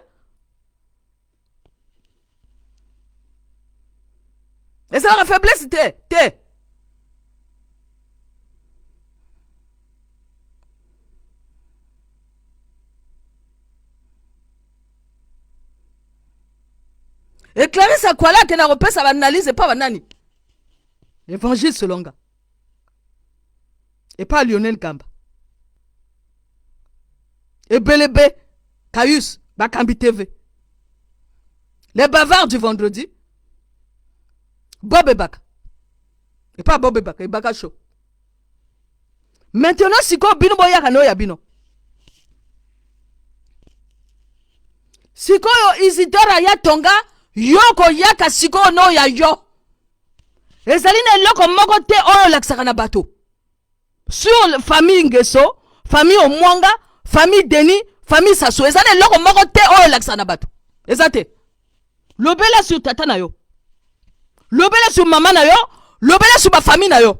Ezalaka faiblesse te te. E Clarisse Akwala akenda kopesa ba analyse epa banani? Évangile Solonga. Epa Lionel Gamba. Ebelebe Caius Bakambi TV. Les bavards du vendredi. Bob Ebaka. Epa Bob Ebaka, Ebaka show. Maintenant sikoyo bino boyaka na oyo ya bino. Sikoyo Isidore aya tonga yo koyaka sikoyo na oyo ya yo. Ezali na eloko moko te oyo olakisaka na bato. Sur famille Ngeso, famille Omwanga, famille Denis, famille Sassou. Eza na eloko moko te oyo olakisaka na bato. Eza te. Lobela sur tata na yo, lobela sur mama na yo, lobela sur bafamille na yo.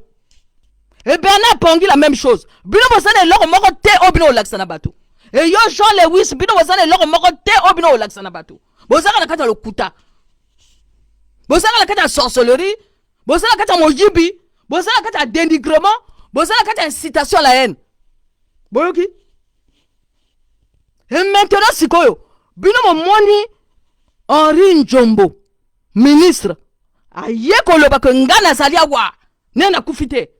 E Bernard Pongi, la même chose. Bino boza na eloko moko te oyo bino kolakisa na bato. E yo Jean Lewis, bino boza na eloko moko te oyo bino kolakisa na bato. Bozaka na kati ya lokuta, bozaka na kati ya sorcellerie, boza na kati ya moyibi, boza na kati ya dénigrement, boza na kati ya incitation à la haine. Boyoki? E maintenant sikoyo bino momoni Henri Njombo, ministre, aye koloba ke nga nazali awa, ne nakufi te.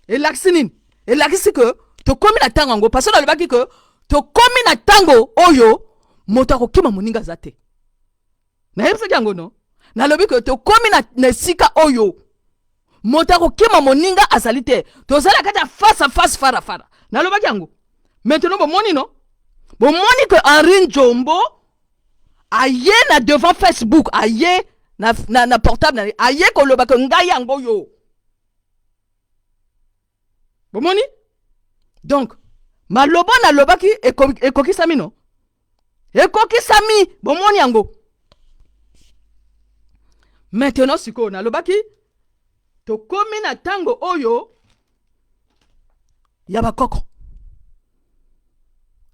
Elakisi nini? Elakisi ke tokomi na ntango yango, parce nalobaki ke tokomi na ntango oyo moto akokima moninga aza te. Nayebisaki yango, no? Nalobi ke tokomi na esika oyo moto akokima moninga azali te. Tozali na kati ya face à face, fara fara. Nalobaki yango. Maintenant bomoni, no? Bomoni ke Henri Njombo aye na devant Facebook, aye na portable na ye, aye koloba ke ngai yango oyo. Bomoni? Donc maloba nalobaki ekokisami, no? Ekokisami, bomoni yango. Maintenant sikoyo nalobaki tokomi na ntango oyo ya bakoko.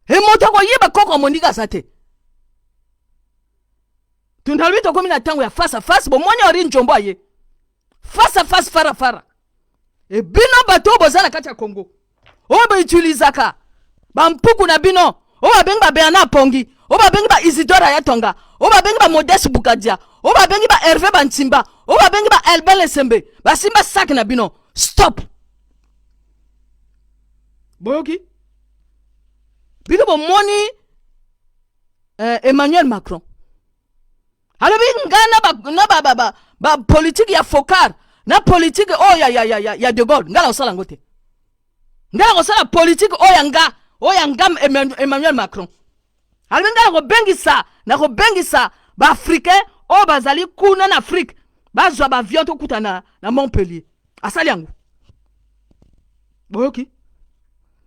E moto akoyeba koko moninga aza te. Tunalobi tokomi na ntango ya face à face. Bomoni Henri Njombo aye face à face, fara fara. E bino bato oyo boza na kati ya Congo, oyo boutilisaka bampuku na bino, oyo babengi ba Bernard Pongi, oyo babengi ba Isidore Ayatonga, oyo babengi ba Modeste Bukadia, oyo babengi ba Hervé Bantimba, oyo babengi ba Elbin Lesembe, basimba sak na bino, stop! Boyoki? Bino bomoni Emmanuel Macron alobi nga na ba, ba, ba, ba politique ya Foccart na politique oyo ya De Gaulle, nga na kosala yango te. Nga na kosala politique oyo ya nga Emmanuel Macron alobi nga na kobengisa baafricain oyo bazali kuna na Afrique, bazwa baavion, tokuta na Montpellier. Asali yango. Boyoki?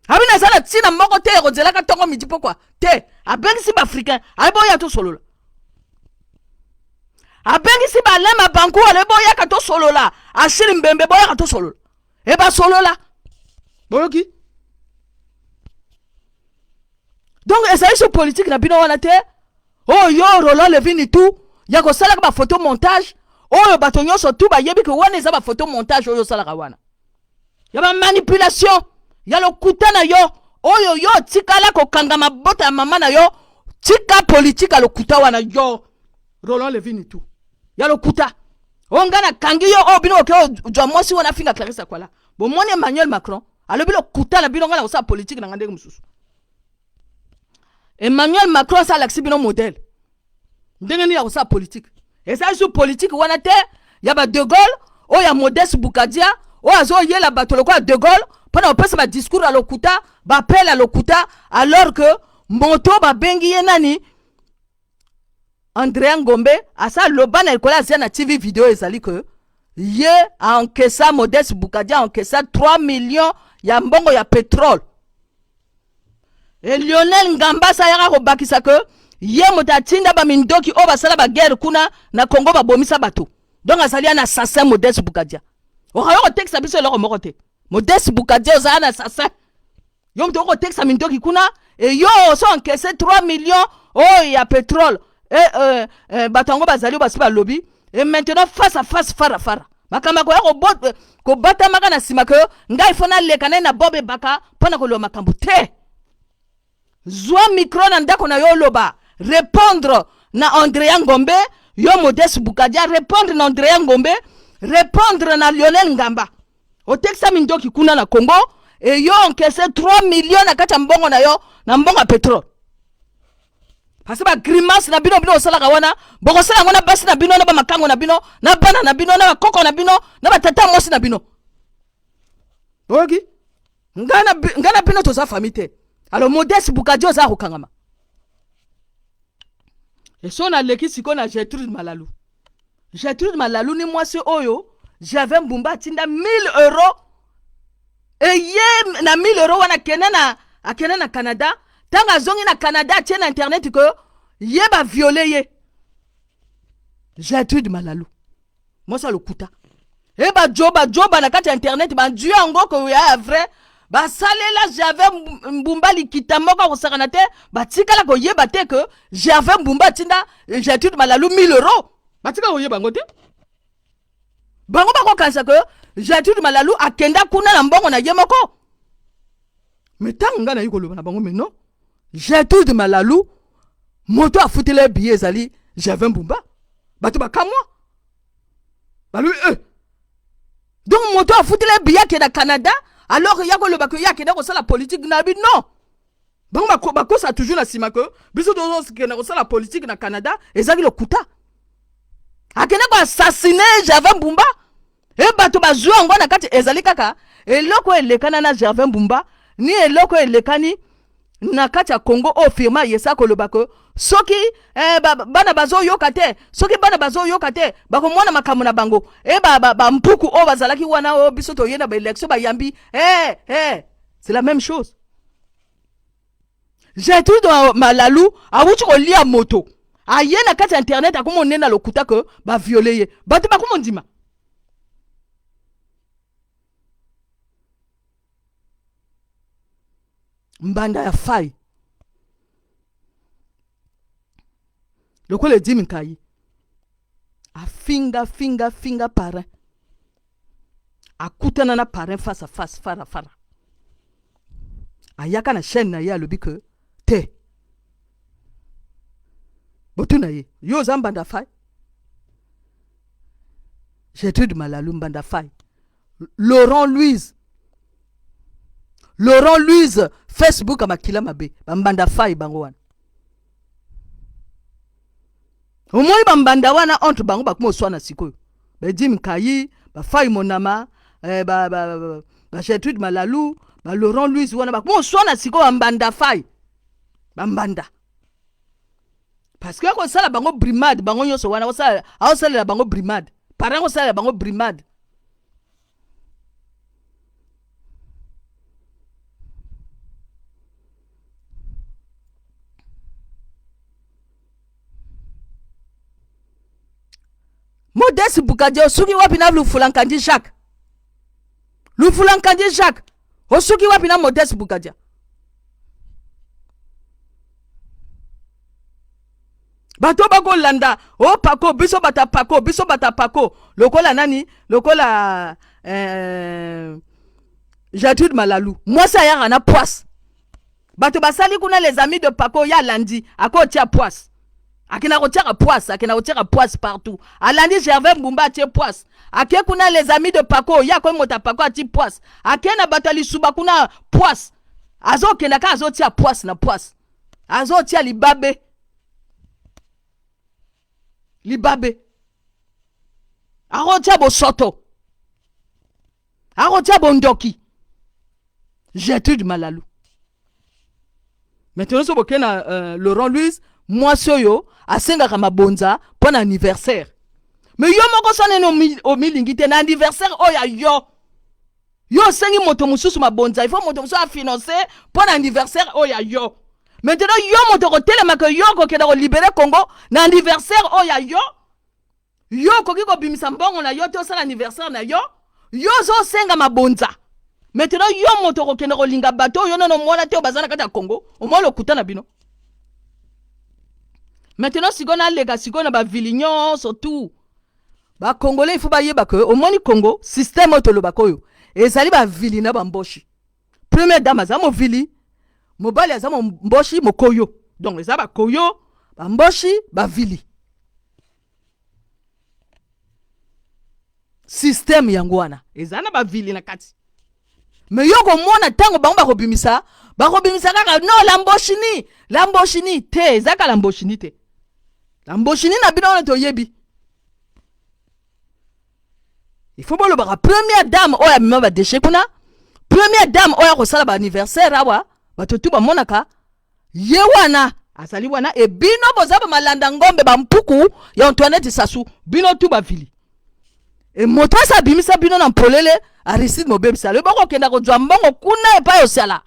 Abi naza na ntina moko te ya kozelaka ntongo, midi, pokwa te. Abengisi baafricain, ayebi oya tosolola. Abengisi balema banku, alobi boyaka tosolola. Achille Mbembe, boyaka tosolola. E basolola. Boyoki? Donc ezali so politique na bino wana te, oyo yo Roland Levini tu ya kosalaka bafoto montage, oyo bato nyonso tu bayebi ke wana eza bafoto montage oyo osalaka wana ya bamanipulation ya lokuta na yo, oyo yo otikala kokanga mabota ya mama na yo. Tika politique ya lokuta wana, yo Roland Levini tu ya lokuta oyo ngai nakangi yo, oyo bino oke ozwa mwasi wana afinga Clarisse Akwala. Bomoni Emmanuel Macron alobi lokuta na bino, ngai na kosala politique na ngai ndenge mosusu. Emmanuel Macron asa alakisi bino modèle ndenge nini ya kosala politique. Ezali su politique wana te ya ba De Gaulle, oyo ya Modeste Bukadia, oyo azoyela bato lokola De Gaulle mpo na kopesa badiscours ya lokuta, bapele ya lokuta, alors que moto babengi ye nani, Andrea Ngombe, asa loba na likolo azia na TV video ezali ke ye aencaissa, Modeste Bukadia aencaissa 3 millions ya mbongo ya pétrole. E Lionel Ngamba asa ayaka kobakisa ke ye moto atinda bamindoki oyo basala baguerre kuna na Congo, babomisa bato. Donc azali un assassin, Modeste Bukadia. Okayo kotekisa biso eloko moko te. Modeste Bukadia, ozala na assassin. Yo moto okotekisa mindoki kuna, e yo oso encaisse 3 millions oyo ya pétrole. E, bato yango bazali oyo basi balobi. E maintenant face à face, fara fara, makambo akoya kobatamaka na nsima ke ngai fo naleka naye na bob ebaka mpo na koloba makambo te. Zwa micro na ndako na yo, oloba, répondre na Andrea Ngombe. Yo Modeste Bukadia, répondre na Andrea Ngombe, répondre na Lionel Ngamba. Otekisa mindoki kuna na Congo, e yo encaisse 3 millions na kati ya mbongo na yo, na mbongo ya pétrole. Parce bagrimace na bino, bino osalaka wana, bokosala yango na basi na bino, na bamakango na bino, na bana na bino, na bakoko na bino, na batata mwasi na bino. Oyoki? Ngai na bino toza famille te. Alors Modeste Bukadi, oza kokangama. Eso naleki sikoyo na Gertrude Malalu. Gertrude Malalu ni mwasi oyo Gervin Mbumba atinda 1000 euro. Eye na 1000 euro wana akende na, akende na Canada. Ntango azongi na Canada, atie na internet ke ye baviole ye. Gertrude Malalu mwasi ya lokuta e bajoba joba na kati ya internet bandu yango koya ya vrai basalela Gervais Mbumba likita moko akosakana te batikala koyeba te ke Gervais Mbumba atinda Gertrude Malalu 1000 euros batikala koyeba yango te bango bakokanisa ke Gertrude Malalu akenda kuna na mbongo na ye moko me ntango ngai nayi koloba na bango me non Gertrude Malalu moto afutela ye billet ezali Gervais Mbumba bato bakamwa balobi eh. Donc moto afutela ye billet akenda Canada alors ya koloba ke ye akenda kosala politique na bi non bango bakosa toujours na nsima ke biso tozokenda kosala politique na Canada ezalaki lokuta akenda koassassine Gervais Mbumba e bato bazwi yango na kati ezali kaka eloko elekana na Gervais Mbumba ni eloko elekani na kati ya Congo oyo firma yesa koloba ke soki eh, ba, bana bazoyoka te soki bana bazoyoka te bakomona makambo na bango e bampuku ba, ba oyo bazalaki wana oyo biso toye na baelection bayambi eh, eh, c'est la même chose Gertrude Malalu awuti kolia moto aye na kati ya internet akoma onena lokuta ke baviole ye bato bakoma ondima mbanda ya fai lokola edimi nkai afinga finga finga parrain akutana na parrain face à face fara fara ayaka na chaîne na ye alobi ke te botuna ye yo oza mbanda fai Gertrude Malalu mbanda fai Laurent Louise Laurent Louise Facebook ya makila mabe bambanda fai bango wana omoni bambanda wana entre bango bakoma oswana sikoyo baedim nkayi bafai monama eh, ba, ba, ba, ba Gertrude Malalu ba Laurent Louise wana bakoma oswana sikoyo bambanda fai bambanda parce que akosala bango brimade bango nyonso wana akosalela bango brimade parent akosalela bango brimade Modeste Bukadi osuki wapi na Lufulankandi Jacques Lufulankandi Jacques osuki wapi na Modeste Bukadia bato bakolanda o oh, pako biso bata pako biso bata pako lokola nani lokola eh, Gertrude Malalu mwasi ayaka na poisse bato basali kuna les amis de pako ye alandi akotia poisse akenda kotiaka poisse akenda kotiaka poisse partout alandi gervais mbumba atie poisse ake kuna les amis de pako ye akomi moto ya pako ati poisse ake na bato ya lisuba kuna poisse azokenda kaka azotia poisse na poisse azotia libabe libabe akotia bosoto akotia bondoki Gertrude Malalu maintenant so boke na euh, Laurent Louise mwasi oyo asengaka mabonza mpo na anniversaire me yo moko so nini omilingi te na anniversaire oyo ya yo yo osengi moto mosusu mabonza il faut moto mosusu afinance mpo na anniversaire oyo ya yo maintenant yo moto okotelemaka yo okokenda kolibere congo na anniversaire oyo ya yo Yo okoki kobimisa mbongo na yo te osala anniversaire na yo, yo ozosenga mabonza. Maintenant yo moto okokende kolinga bato oyo nano omona te oyo baza na kati ya Congo, omona lokuta na bino. Maintenant sikoyo naleka sikoyo na bavili nyonso tout. Ba Congolais il faut bayeba que omoni Congo système oyo tolobaka oyo ezali bavili na bamboshi. Première dame aza movili, mobali aza momboshi mokoyo. Donc eza bakoyo, bamboshi, bavili. Système yango wana eza na bavili na kati. Me yo komona ntango bango bakobimisa, bakobimisa kaka no lamboshini, lamboshini te, eza kaka lamboshini te. Lamboshini na bino wana toyebi. Il faut bolobaka première dame oyo amema ba déchets kuna, première dame oyo akosala ba anniversaire awa, bato tu bamonaka ye wana azali wana e bino boza ba malanda ngombe ba mpuku ya Antoinette Sassou bino tu bavili e moto asi abimisa bino na mpolele Aristide mobebisa alobi bokokenda kozwa mbongo kuna epai osala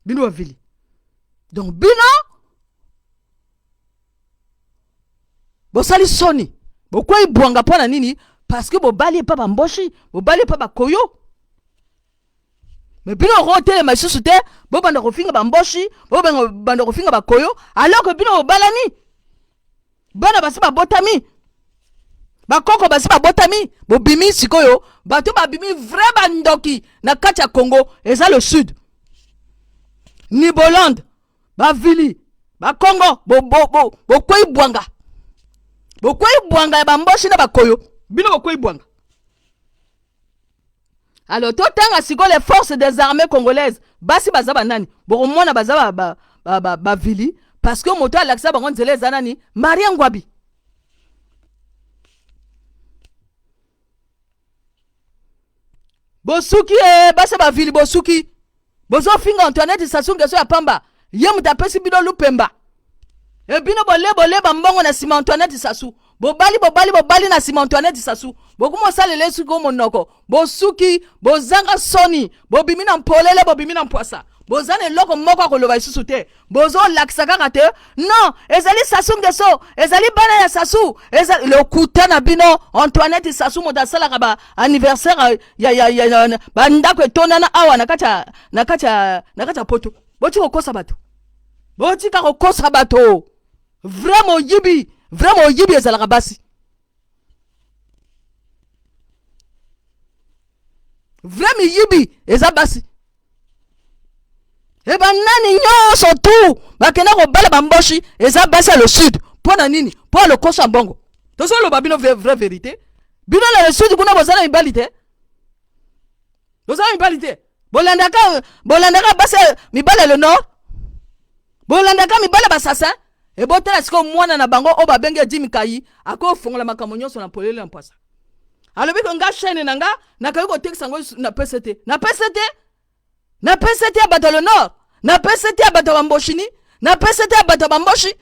bino bavili donc bino Bosali soni, bokwei bwanga mpo na nini? Parce que bobali epa bamboshi, bobali epa bakoyo. Me bino okotelema lisusu te, bobanda kofinga bamboshi, bobanda kofinga bakoyo, alors que bino bobalani, bana basi babotami, bakoko basi babotami. Bobimi sikoyo bato babimi vrai bandoki na kati ya Congo, eza le sud, Nibolande, bavili, bakongo. Bokwei bwanga, bokwei bwanga ya bamboshi na bakoyo. Bino bokwei bwanga. Alors totanga sikoyo les forces des armées congolaises, basi baza banani? Bokomona baza bavili ba, ba, ba, ba parce que moto alakisa bango nzela eza nani? Marie Ngwabi. Bosuki e, basi bavili, bosuki. Bozofinga Antoinette Sassou Nguesso ya pamba, ye moto apesi bino lupemba. E bino bole bole bambongo na nsima Antoinette Sassou, bobali bobali bobali na nsima Antoinette Sassou, bokoma osalela esuki o monoko. Bosuki, bozanga soni, bobimi na mpolele, bobimi na mpwasa, boza na eloko moko akoloba lisusu te. Bozolakisa kaka te non, ezali Sassou Nguesso, ezali bana ya Sassou, ezali lokuta na bino. Antoinette Sassou moto asalaka ba anniversaire ya bandako etondana awa na kati ya na kati ya na kati ya poto. Botika kokosa bato, botika kokosa bato. Vrai moyibi, vrai moyibi ezalaka basi. Vrai miyibi eza basi. E banani nyonso tu bakenda kobala bamboshi eza basi ya le sud. Mpo na nini? Mpo ya lokoso ya mbongo. Tozoloba bino vraie vérité. Bino na le sud kuna boza na mibali te, boza na mibali te. Bolandaka, bolandaka basi mibali ya le nord, bolandaka mibali ya basassin. Ebotala sikoyo mwana na bango oyo babengi Edimi Kai, akofongola makambo nyonso na polele na mpwasa. Alobi ko nga chaîne na nga nakoki kotekisa yango na pese te, na pese te, na pese te ya bato ya le nord, na pese te ya bato ya bamboshini, na pese te ya bato ya bamboshi.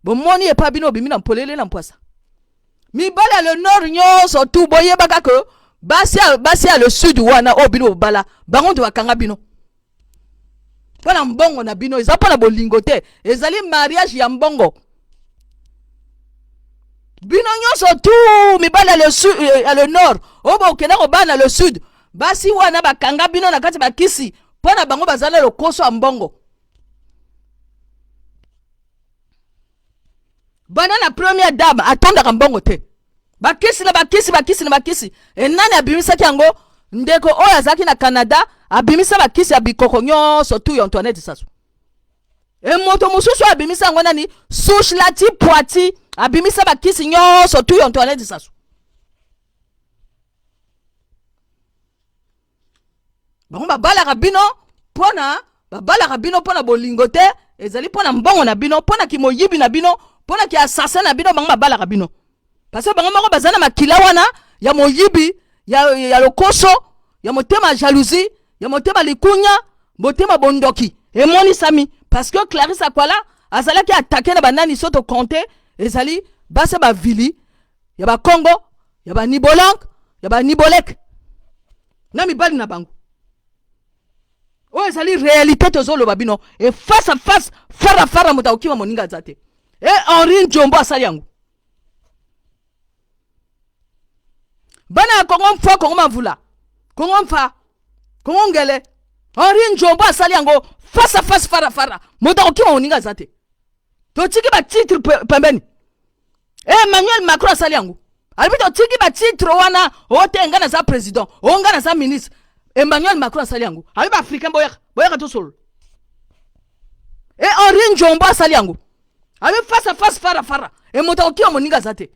Bomoni epa bino obimi na polele na mpwasa. Mibali ya le nord nyonso tu boyebaka ke basi ya le sud wana oyo bino bobala bango nto bakanga bino mpo na mbongo na bino. Eza mpo na bolingo te, ezali mariage ya mbongo. Bino nyonso tu mibali ya le sud, ya le nord oyo bokenda kobala na le sud, basi wana bakanga bino na kati bakisi mpo na bango baza na lokoso ya mbongo. Bana na première dame atondaka mbongo te, bakisi na bakisi, bakisi na bakisi. Enani abimisaki yango? Ndeko oyo azalaki na Canada abimisa bakisi ya bikoko nyonso tu ya Antoinette Sassou. E moto mosusu oyo abimisa yango nani? Sushlati Poiti abimisa bakisi nyonso tu ya Antoinette Sassou. Bango babalaka bino mpona, babalaka bino mpona bolingo te, ezali mpona mbongo na bino, mpona kimoyibi na bino, mpona kiassassin na bino. Bango babalaka bino parce que bango moko baza na makila wana ya moyibi, ya lokoso, ya motema jalousie, ya motema likunya, motema bondoki emonisami. Parce que Clarisse Akwala azalaki attaqué na banani? So tocompte, ezali basi bavili ya bakongo, ya banibolank, ya banibolek na mibali na bango. Oyo ezali réalité tozoloba bino e face à face, fara fara, moto akokima moninga aza te. E Henri Njombo asali yango. Bana ya Kongo mfa, Kongo mavula, Kongo mfa, Kongo ngele, Henri Njombo asali yango face à face, fara fara, moto akokima moninga aza te. Totiki batitre pembeni. Emmanuel Macron asali yango. Alobi totiki batitre wana o te, ngai naza président o, ngai naza ministre. Emmanuel Macron asali yango, alobi baafricain boyaka, boyaka tosolola. E Henri Njombo asali yango, alobi face à face, fara fara, e moto akokima moninga aza te.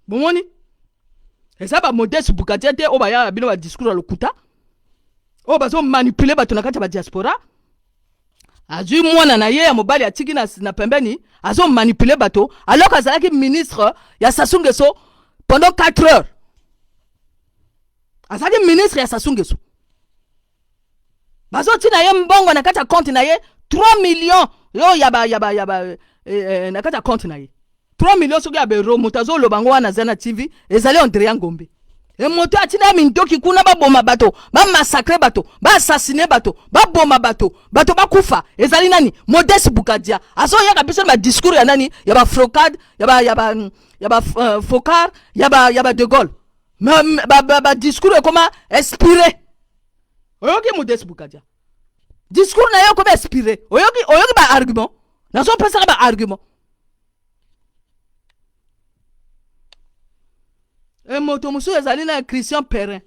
Bomoni, eza bamodeste bukatie te oyo bayaka bino badiscours ya lokuta oyo bazomanipule bato na kati ya badiaspora. Azwi mwana na ye ya mobali, atiki na pembeni, azomanipule bato alors azalaki ministre ya Sassou Nguesso pendant 4 heures. Azalaki ministre ya Sassou Nguesso, bazotina ye mbongo na kati ya compte na ye, 3 millions oyo ya ba na kati ya compte na ye, 3 millions soki ya bero. Moto azoloba ngo wana aza na TV, ezali Andrea Ngombe. E moto atinda mindoki kuna baboma bato, bamassacre bato, baassassine bato, baboma bato, bato bakufa. Ezali nani? Modeste Bukadia. Azoyaka biso na badiscours ya nani? Ya bafrocade, ya ba ya ba ya ba uh, Focard, ya ba ya ba De Gaulle. Ba ba, ba discours ekoma inspiré. Oyoki Modeste Bukadia. Discours na ye ekoma inspiré. Oyoki oyoki ba argument. Nazopesaka ba argument. E moto mosusu ezali na Christian Perrin.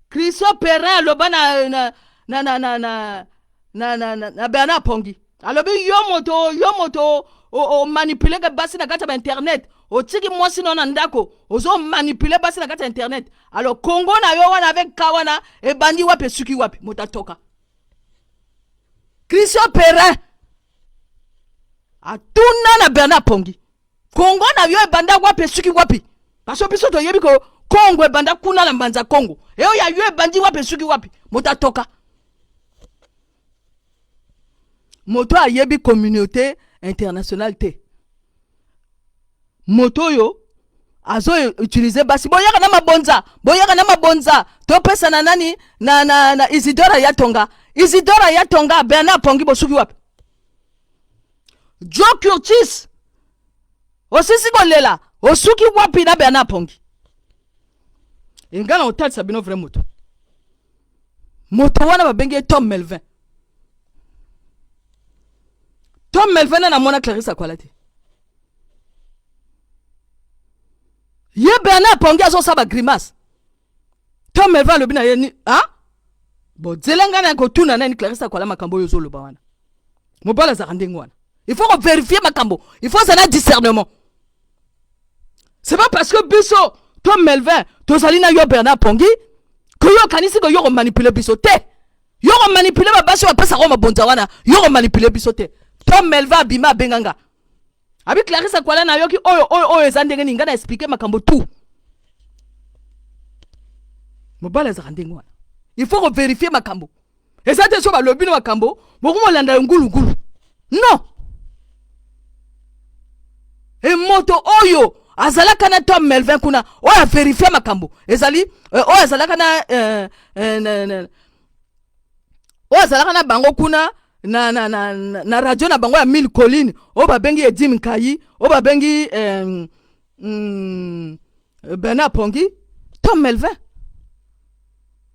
Christian Perrin aloba na na na na na na na na, na, na Bernard Pongi. Alobi yo moto yo moto omanipuleke basi na kati ya bainternet, otiki mwasi no na ndako ozomanipule basi na kati ya internet. Alors Congo na yo wana avec ka wana ebandi wapi esuki wapi? Moto atoka. Christian Perrin atuna na Bernard Pongi, Kongo na yo ebanda wapi esuki wapi? Parce biso toyebi ko Kongo ebanda kuna na mbanza Kongo, eyo ya yo ebandi wapi esuki wapi? Moto atoka. Moto ayebi communauté internationale te, moto oyo azo utiliser basi. Boyaka na mabonza, boyaka na mabonza, topesa na nani na, na, na Isidora ya Tonga, Isidora ya Tonga. Bernard Pongi, bosuki wapi? Joe Curtis osisi kolela, osuki wapi na Bernard Pongi? Enga na otalisa bino vrai moto. Moto wana babengi ye Tom Melvin. Tom Melvin na namona Clarisse Akwala te. Ye Bernard Pongi azosala ba grimace. Tom Melvin alobi na ye ni ah bon, zela ngai na kotuna nani Clarisse Akwala makambo oyo ozoloba wana. Mobali azalaka ndenge wana, il faut kovérifier makambo, il faut ozala na discernement. C'est pas parce que biso Tom Melvin tozali na yo Bernard Pongi que yo okanisi ko yo komanipule biso te. Yo komanipule babasi oyo bapesaka yo mabonza wana, yo komanipule biso te. Tom Melvin abima abenga nga, abi Clarisse Akwala, nayoki oyo oyo oyo eza ndenge nini? Ngai na explique makambo tout. Mobali azalaka ndenge wana, il faut kovérifier makambo. Eza te so balobi na makambo bokomolanda yo ngulungulu, non. E moto oyo azalaka na Tom Melvin kuna, oyo averifie makambo ezali oyo azalaka na, na, na oyo azalaka na bango kuna na, na, na, na, na radio na bango ya Mille Colline, oyo babengi Edim Nkayi, oyo babengi Bernard Pongi. Tom Melvin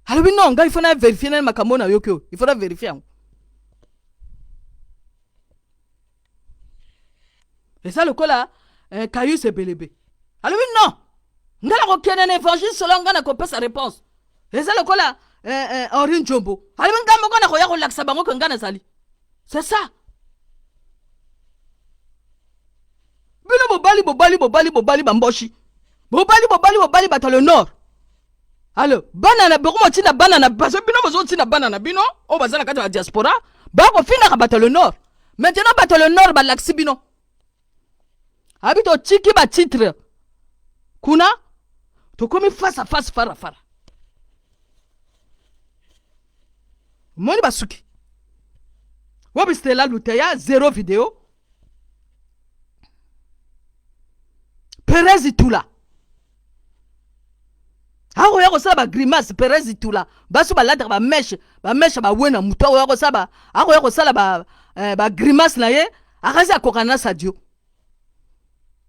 alobi non, ngai il faut na vérifier nani makambo oyo nayoki oyo, il faut na vérifier yango. Eza lokola Caius Ebelebe alobi non, ngai nakokende na évangile solo, ngai nakopesa réponse. Eza lokola Henri Njombo alobi ngai moko nakoya kolakisa bango ke ngai nazali. C'est ça. Bino bobali bobali bobali bobali bamboshi, bobali bobali bobali bato le nord. Alo bana na boko motinda bana na bazo, bino bozotinda bana na bino oyo baza na kati ya diaspora, bakofingaka bato le nord. Maintenant bato le nord balakisi bino abi totiki batitre kuna, tokomi face à face, fara fara. Omoni basuki wapi? Stela Luteya zéro video. Perez Itula akoya kosala bagrimace. Perez Itula, basi balataka bamèches, bamèches bawe na motu, akoya kosala, akoya kosala bagrimace na ye, akasi akokana na Sadio.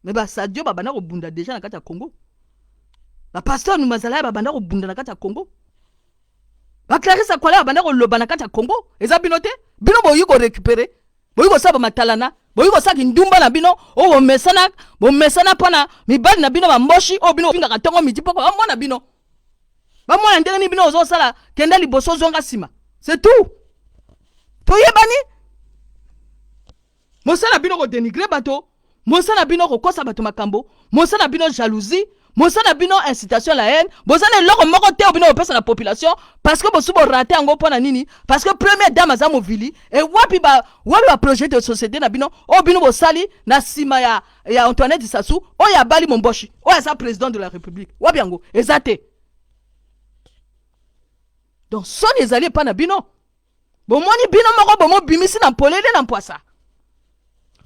Me basadio babanda kobunda déjà na kati ya Congo, bapasteur Numazala ya babanda kobunda na kati ya Congo, baclarisse Akwala babanda koloba na kati ya Congo. Eza bino te. Bino boyi korécupérer, boyi kosala bamatalana, boyi kosala kindumba na bino oyo bomesana, bomesana mpo na mibali na bino bamboshi oyo bino ofingaka ntongo midi poko. Bamona bino, bamona ndenge nini bino ozosala. Kenda liboso, ozonga nsima, c'est tout. Toyebani mosala bino kodénigrer bato, mosala bino kokosa bato makambo, mosala bino jalousie, mosala bino incitation la haine. Boza na eloko moko te oyo bino bopesa na population, parce que bosu borater yango. Mpo na nini? Parce que première dame aza movili. E wapi ba wapi baprojet de société na bino oyo bino bosali na nsima ya Antoinette Sassou oyo abali Momboshi oyo aza président de la République? Wapi yango? Eza te. Donc soni ezali epai na bino. Bomoni bino moko bomobimisi na mpolele na mpwasa.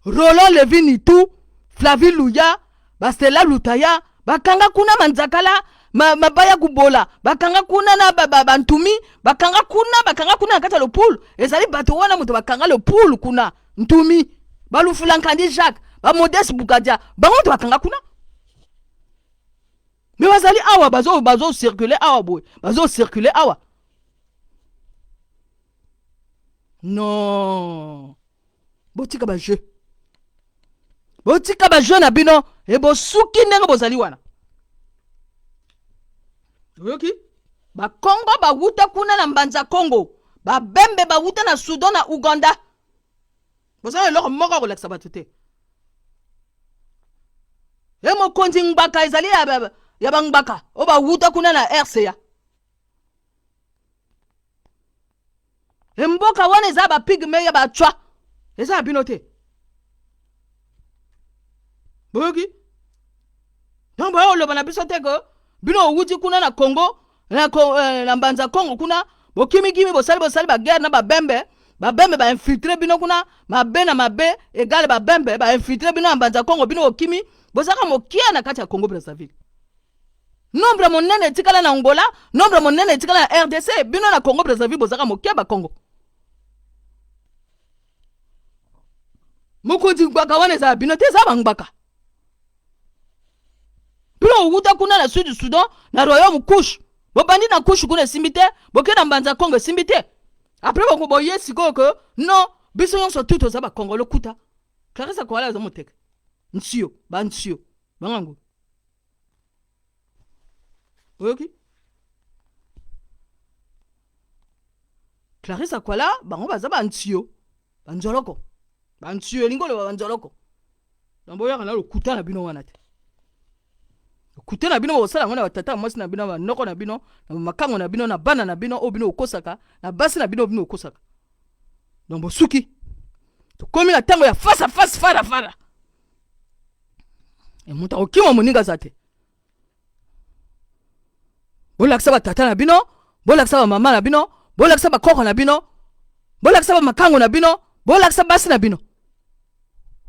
Roland Levi Nitu, Flavi Luya, Bastela Lutaya. Bakanga kuna manzakala mabaya kubola, bakanga kuna na bantumi, bakanga kuna, bakanga kuna na kati ya lopulu. Ezali bato wana moto bakanga lopulu kuna, ntumi balufula nkandi Jacques, bamodeste Bukadia, bango moto bakanga kuna. Me bazali awa, bazo bazo circuler awa boye, bazo circuler awa. Non, botika ba jeu, botika ba jeu na bino, e bosuki ndenge bozali wana. Oyoki bakongo bawuta kuna na Mbanza Kongo, babembe bawuta na Sudan na Uganda, bozali eloko moko kolakisa bato te. E mokonzi ngbaka ezali ya bangbaka oyo bawuta kuna na RCA. Mboka wana eza ba pygme ya bacwa, eza ya bino te. Boyoki? Donc boya oloba na biso te ke bino owuti kuna na Congo na, na Mbanza Congo kuna, bokimikimi, bosali bosali baguerre na babembe, babembe bainfiltre bino kuna, mabe na mabe egale, babembe bainfiltre bino na Mbanza Congo, bino bokimi, bozalaka mokia na kati ya Congo Brazzaville. Nombre monene etikala na Angola, nombre monene etikala na RDC, bino na Congo Brazzaville bozalaka mokia bakongo. Mokonzi ngbaka wana ezala bino te, eza bangbaka. Bino owuta kuna na Sud Sudan na royaume Kush, bobandi na Kush kuna esimbi te, boke na Mbanza Congo esimbi te. Après boko boye sikoyo ke non, biso nyonso tu toza bakongo. Lokuta. Clarisse Koala aza moteke nsio bansio bangango. Oyoki? Clarisse Akwala, bango baza bantsio, banzoloko, bantsio elingi oloba banzoloko. Donc boyaka na lokuta na bino wana te. Lokuta na bino bokosala yango na batata mwasi na bino, na banoko na bino, na makango na bino, na bana na bino oyo bino okosaka, na basi na bino oyo bino okosaka. Donc bosuki. Tokomi na ntango ya face à face, fara fara. E moto akokima moninga aza te. Bolakisa batata na bino, bolakisa bamama na bino, bolakisa bakoko na bino, bolakisa bamakango na bino, bolakisa basi na bino.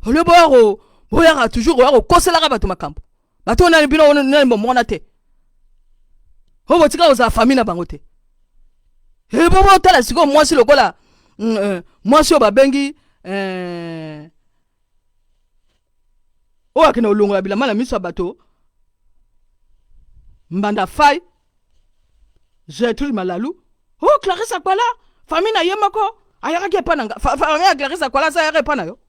Olio boyaka boyaka toujours koya kokoselaka bato makambo. Bato oyo nani bino nani bomona te, oyo botika kozala famille na bango te. E bo botala sikoyo mwasi lokola mwasi oyo babengi oyo akende kolongola bilamba na miso ya bato, Mbanda Fai Gertrude Malalu. Oh, Clarisse Akwala, famille na ye moko ayakaki epa na nga. Famille ya Clarisse Akwala aza ayaka epa na yo.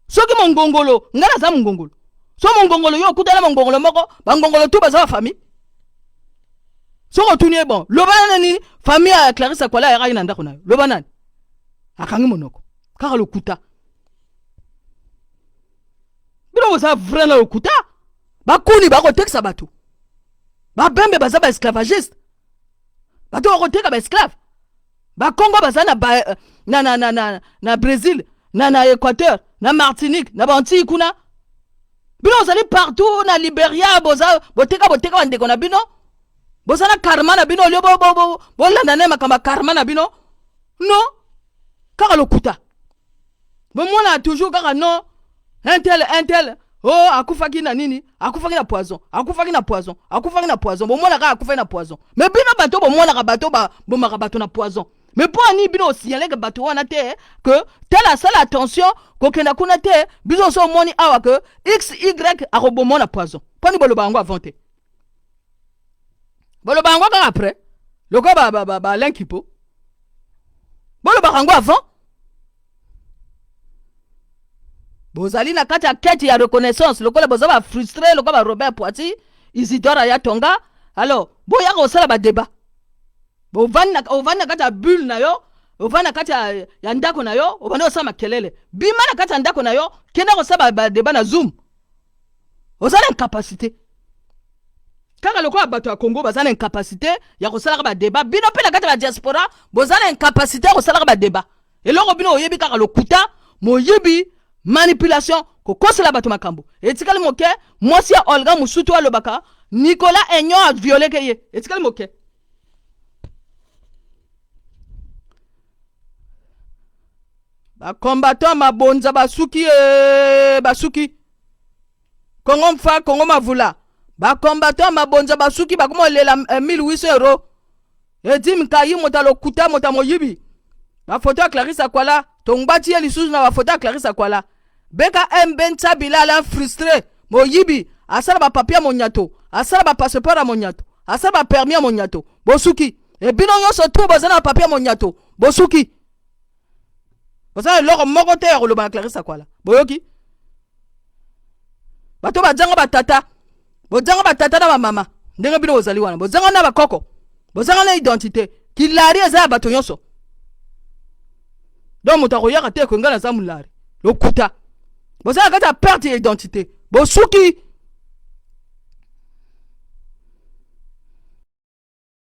Soki mongongolo, nga naza mongongolo, so mongongolo yo okutana mongongolo moko, bangongolo tu baza ba famille. Soki otuni ye, bon, loba nani nini famille ya Clarisse Akwala ayakaki na ndako na yo, loba nani akangi monoko kaka lokuta. Bino boza vrai na lokuta. Bakuni bakotekisa bato, babembe baza ba esclavagiste, bato bakoteka ba esclave. Bakongo baza na, ba, na, na, na, na, na Brésil, na, na Équateur, na Martinique, na Bantille kuna. Bino bozali partout na Liberia, boza boteka boteka bandeko na bino, boza na karma na bino, olio bolanda na makambo ya karma na bino. Non, kaka lokuta. Bomona toujours kaka non, un tel, un tel, oh, akufaki na nini, akufaki na poison, akufaki na poison, akufaki na poison. Bomona kaka akufaki na poison. Mais bino bato bomonaka bato bomaka bato na poison, mais mpo ani bino osignaleke bato wana te que tel asala attention kokenda kuna te? Biso so omoni awa que xy akoboma na poison, mpo ani boloba yango avant te? Boloba yango kaka après, lokola ba Alain Kipo. Bolobaka yango avant. Bozali na kati ya quête ya reconnaissance, lokola boza bafrustre, lokola ba Robert Poiti, Isidore Ayatonga. Alors boyaka kosala badébat, ovandi na kati ya bulle na yo, ovandi na kati ya ndako na yo, obandi kosala makelele. Bima na kati ya ndako na yo, kende kosala badébat na Zoom. Oza na incapacité kaka lokola bato ya Congo baza na incapacité ya kosalaka badébat. Bino mpe na kati ya badiaspora boza na incapacité ya kosalaka badébat. Eloko bino oyebi kaka lokuta, moyibi, manipulation, kokosela bato makambo. Etikali moke mwasi ya Olga Mosutu alobaka Nicolas Enyo avioleke ye. Etikali moke. Bacombattant mabonza basuki, e basuki. Kongo mfa Kongo mavula, bacombattant mabonza basuki, bakoma olela 1800 euro. Edi Nkayi, moto alokuta, moto moyibi. Bafoto ya Clarisse Akwala, tongbati ye lisusu na bafoto ya Clarisse Akwala. Beka MB Ntsabila ala frustré, moyibi, asala bapapier ya monyato, asala bapasseport ya monyato, asala bapermis ya monyato. Bosuki ebino nyonso tu boza na bapapier ya monyato, bosuki, boza na eloko moko te ya koloba na Clarisse Akwala. Boyoki bato badzanga batata, bozanga batata na bamama, ndenge bino bozali wana, bozanga na bakoko, bozanga na identité. Kilari eza ya bato nyonso. Donc moto akoyaka te koyenga naza molari, lokuta. Boza na kati ya perte ya identité, bosuki.